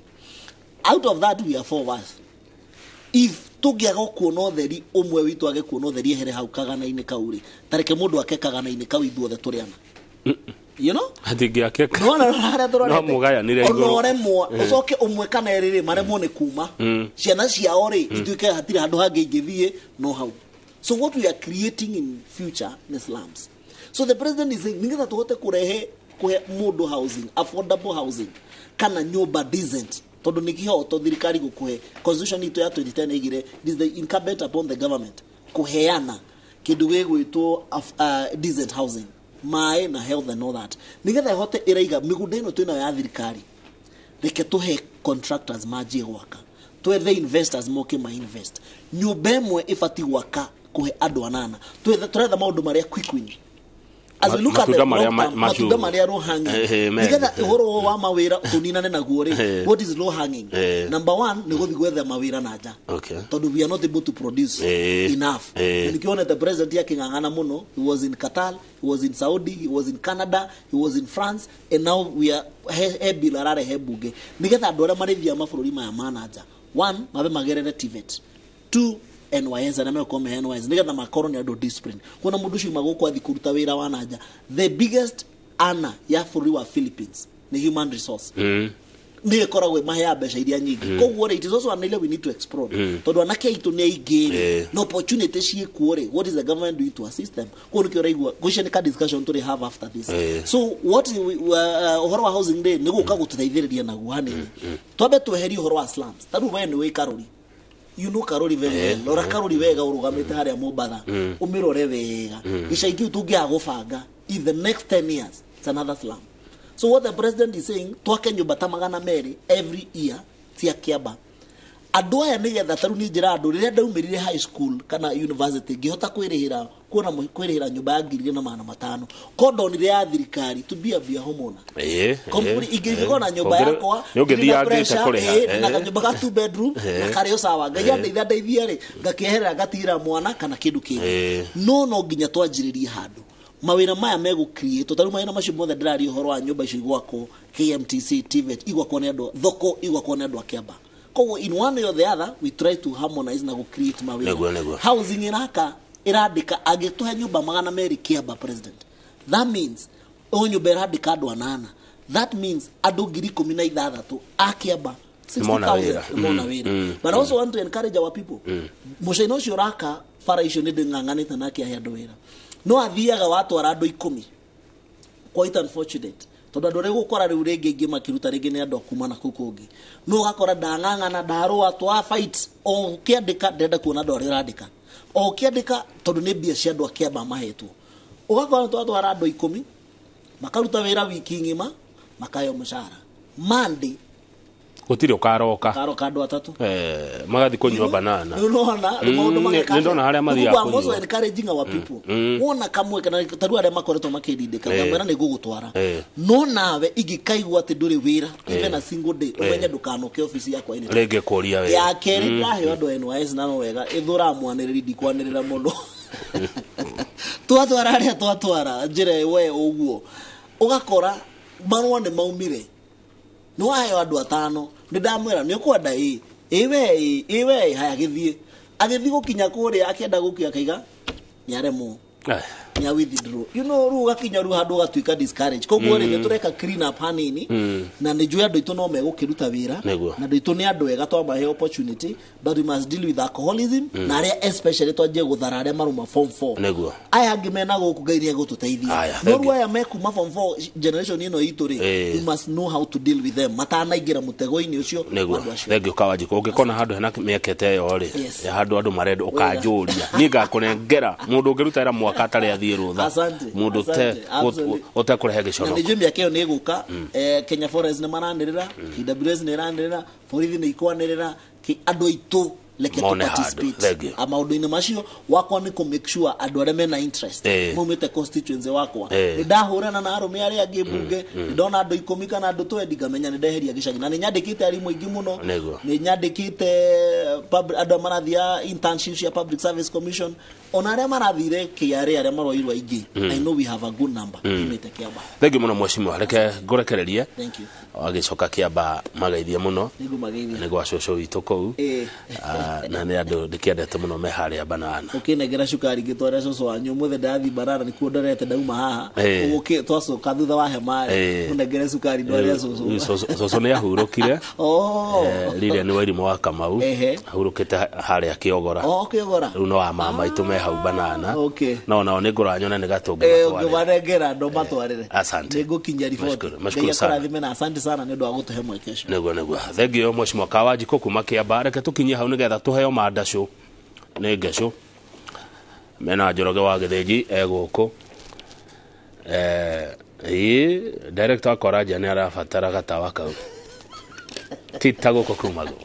Out of that we are four of us. If tũngĩaga kuona ũtheri, ũmwe witũ age kuona ũtheri ehere hau kagana-inĩ kau rĩ, tareke mũndũ ake kagana-inĩ kau, ithuothe tũrĩ ana, you know. Hatingĩakĩka. Nĩwona harĩa tũrorete? No mũgayanire Ona igũrũ. ũremwo ũcoke ũmwe kana erĩ rĩ, maremwo nĩ kuma, ciana ciao rĩ, ituĩke hatirĩ handũ hangĩ ingĩthiĩ no hau. So what we are creating in future nĩ slums. So the president is saying nĩgetha tũhote kũrehe kũhe mũndũ housing, affordable housing, kana nyũmba decent, tondũ nĩ kĩhoto thirikari gũkũhe. Constitution itũ ya 2010 ĩigire it is the incumbent upon the government kũheana kĩndũ gĩgwĩtwo decent housing, maĩ na health and all that, nĩgetha ĩhote ĩraiga mĩgũnda ĩno twĩnayo ya thirikari, reke tũhe contractors manjie gwaka, twethe investors moke ma invest. Nyũmba ĩmwe ĩbatiĩ gwaka kũhe andũ anana. Tũretha maũndũ marĩa quick win as we look at the Matunda marĩa long term, matunda macuru. marĩa low hanging, Mega. nĩgetha ũhoro wa mawĩra tũninane naguo rĩ. What is low hanging? Number one nĩ gũthiĩ gwetha mawĩra na nja, tondũ we are not able to produce enough. Na nĩkĩo wonete president akĩng'ang'ana mũno. He was in Qatar, he was in Saudi, he was in Canada, he was in France, and now we are he bill ararehe bunge nĩgetha andũ arĩa marĩthiaga mabũrũri maya ma na nja, one, mabe magerere TVET, two, NYS, arĩa megũkorwo me NYS, nĩgetha makorwo nĩ andũ discipline. Kuona mũndũ ũcio uma gũkũ athiĩ kũruta wĩra wa na nja, the biggest earner ya bũrũri wa Philippines nĩ human resource, nä ĩkoragwo ĩmaheaga mbeca iria nyingĩ. Koguo rĩ, it is also an area we need to explore, tondũ anake aitũ nĩ aingĩ rĩ, na opportunity ciĩkuo rĩ, what is the government doing to assist them? Koguo nĩkĩo ũraigua ngwĩciria nĩ ka discussion tũrĩ have after this. So what ũhoro wa housing rĩ, nĩ gũka gũtũteithĩrĩria naguo hanini, twambe tweherie ũhoro wa slums. Ta rĩu we nĩ wĩ Karori, you know Karori very well. Rora Karori wega, ũrũgamĩte harĩa Mombatha, ũmĩrore wega. Gĩcagi kĩu tũngĩaga gũbanga in the next 10 years, it's another slum. So what the president is saying, twake nyũmba ta 200 every year cia Kĩamba andũ aya, nĩgetha tarĩu niĩ njĩra andũ, rĩrĩa ndaumĩrire high school kana university, ngĩhota kwĩrĩhĩra kuona kwĩrĩhĩra nyũmba ya 2500, ko ndonire ya thirikari to be a be a homeowner. Company ingĩkorwo na nyũmba yakwa Nĩ ũngĩthiangĩte pressure, kũrĩha. Na kanyũmba ka two bedroom na karĩ o sawa, Ngai andeithia ndeithia rĩ, ngakĩeherera ngatigĩra mwana kana kĩndũ kĩngĩ. No nginya twanjĩrĩrie handũ mawĩra maya megũ create. Tarĩu mawĩra macio mothe ndĩraria ũhoro wa nyũmba icio igwakwo, KMTC, TVET igwakwo nĩ andũ, thoko igwakwo nĩ andũ a Kĩamba. Koguo in one way or the other we try to harmonize na gũ create mawĩra. Nĩguo, nĩguo. Housing ĩraka ĩrandĩka, angĩtũhe nyũmba 200 Kĩamba president, that means o nyũmba ĩrandĩka andũ anana, that means andũ 16,000 a Kĩamba, Nĩmona 60,000 wĩra. nĩmona wĩra. But I also want to encourage our people. Mũcaina ũcio ũraka bara icio nĩ ndĩng'ang'anĩte nake ahe andũ wĩra. No athiaga watwara andũ 10. Quite unfortunate. Tondũ andũ arĩa gũkora rĩu rĩngĩ ingĩ makĩruta rĩngĩ nĩ andũ a kuma na kũu kũngĩ. No ũgakora ndang'ang'ana ndarũa twa fight o ũkĩandĩka ndĩrenda kuona andũ arĩa ũrandĩka. O ũkĩandĩka tondũ nĩ mbia cia andũ a Kĩambaa mahetwo. Ũgakora twatwara andũ 10 makaruta wĩra wiki ng'ima makaheo mũcara. Monday gũtirĩ ũkaroka. Karoka andũ 3. Magathi kũnyua banana. Nĩũrona maũndũ mageka. Nĩ ndona harĩa mathiaga I'm also kũnyua. encouraging our people. Wona kamwe kana tarĩu arĩa makoretwo makĩndindĩka ngamwĩra nĩ ngũgũtwara. No nawe ingĩkaigua atĩ ndũrĩ wĩra even a single day ũmenye ndũkanoke obici yakwa anytime. Rĩngĩ kũria wĩra. Ya kerĩ ndĩraheo andũ a NYS na no wega ĩthũraga mwanĩrĩri ndikwanĩrĩra mũno. Twatwara arĩa twatwara njĩra we ũguo ũgakora marũa nĩ maumire. Nĩ waheo andũ 5 nĩ ndamwĩra nĩ ũkwenda ĩ ĩ we ĩ ĩ we haya gĩthiĩ. Agĩthiĩ gũkinya kũrĩa akĩenda gũkia akaiga nĩ aremwo. Nĩ withdraw. You know rĩu ũgakinya rĩu handũ ũgatuĩka discourage. Koguo rĩ nĩ tũreka clean up hanini na nĩ njũĩ andũ aitũ no megũkĩruta wĩra na andũ aitũ nĩ andũ ega twamahe opportunity, but we must deal with alcoholism na arĩa especially twanjie gũthara arĩa maruma form 4. Nĩguo. Aya angĩ mena gũkũ Ngai nĩ egũtũteithia. No rĩu aya mekuma form 4 generation ĩno itũ rĩ, we must know how to deal with them matanaingĩra mũtego-inĩ ũcio. Nĩguo. Thank you Kawanjikũ. Ũngĩkona handũ hena mĩeke ta ĩyo rĩ, ya handũ andũ marenda ũkanjũria. Niĩ ngakũnengera mũndũ ũngĩruta wĩra mwaka atarĩ athiĩ rũtha. Mũndũ ũtekũrehe gĩconoko. Na nĩ njũĩ mĩaka ĩyo nĩ ĩgũka. Kenya Forest nĩ maranĩrĩra, KWS nĩ ĩranĩrĩra, borithi nĩ ikwanĩrĩra, andũ aitũ leke tu participate. Maũndũ-inĩ macio wakwa nĩ kũ make sure andũ arĩa mena interest maumĩte constituency wakwa. Nĩ ndahũrana na arũme arĩa angĩ mbunge, nĩ ndona andũ 10 kana andũ 20 ngamenya nĩ ndeheria gĩcagi. Na nĩ nyandĩkĩte arimũ aingĩ mũno, nĩ nyandĩkĩte andũ arĩa marathiĩ internship cia Public Service Commission, ona arĩa marathire KRA arĩa maroirwo aingĩ. I know we have a good number imĩte Kĩambaa. Thank you mũno mheshimiwa, reke ngũrekererie. Thank you. Wagĩcoka Kĩambaa magaithie mũno. Nĩngũmageithia. Nĩ gwa cũcũ witũ kũu. Na nĩ andũ ndĩkĩendete mũno me harĩa banana. Ũkĩnengera cukari ngĩtware cũcũ wanyu ũmũthĩ ndathiĩ banana nĩkuo ndorete ndauma haha. Ũgũkĩ twacoka thutha wa hema rĩ, ũnengere cukari ndware cũcũ. Cũcũ nĩ ahurũkire. Rĩrĩa nĩ Wairimũ wa Kamau. Ahurũkĩte harĩa Kĩogora. Kĩogora. Rĩu no wa mama aitũ me hau banana. No nao nĩ ngũra nyone nĩ gatũngĩ matwarĩre. Ũngĩmanengera ndo matwarĩre. Asante. Nĩ ngũkinyia riboti. Nashukuru sana. Ngai akũrathime na asante sana nĩ ũndũ wa gũtũhe mweke ũcio. Nĩguo nĩguo. Thank you mheshimiwa Kawanjikũ kuma Kĩambaa. Reke tũkinyie hau nĩgetha tũheo mandacũ nĩ ngecũ. Mena Njoroge wa Gĩthĩnji e gũkũ. Director akora nja nĩ arabatara gatawa kau. Ti ta gũkũ kumagwo.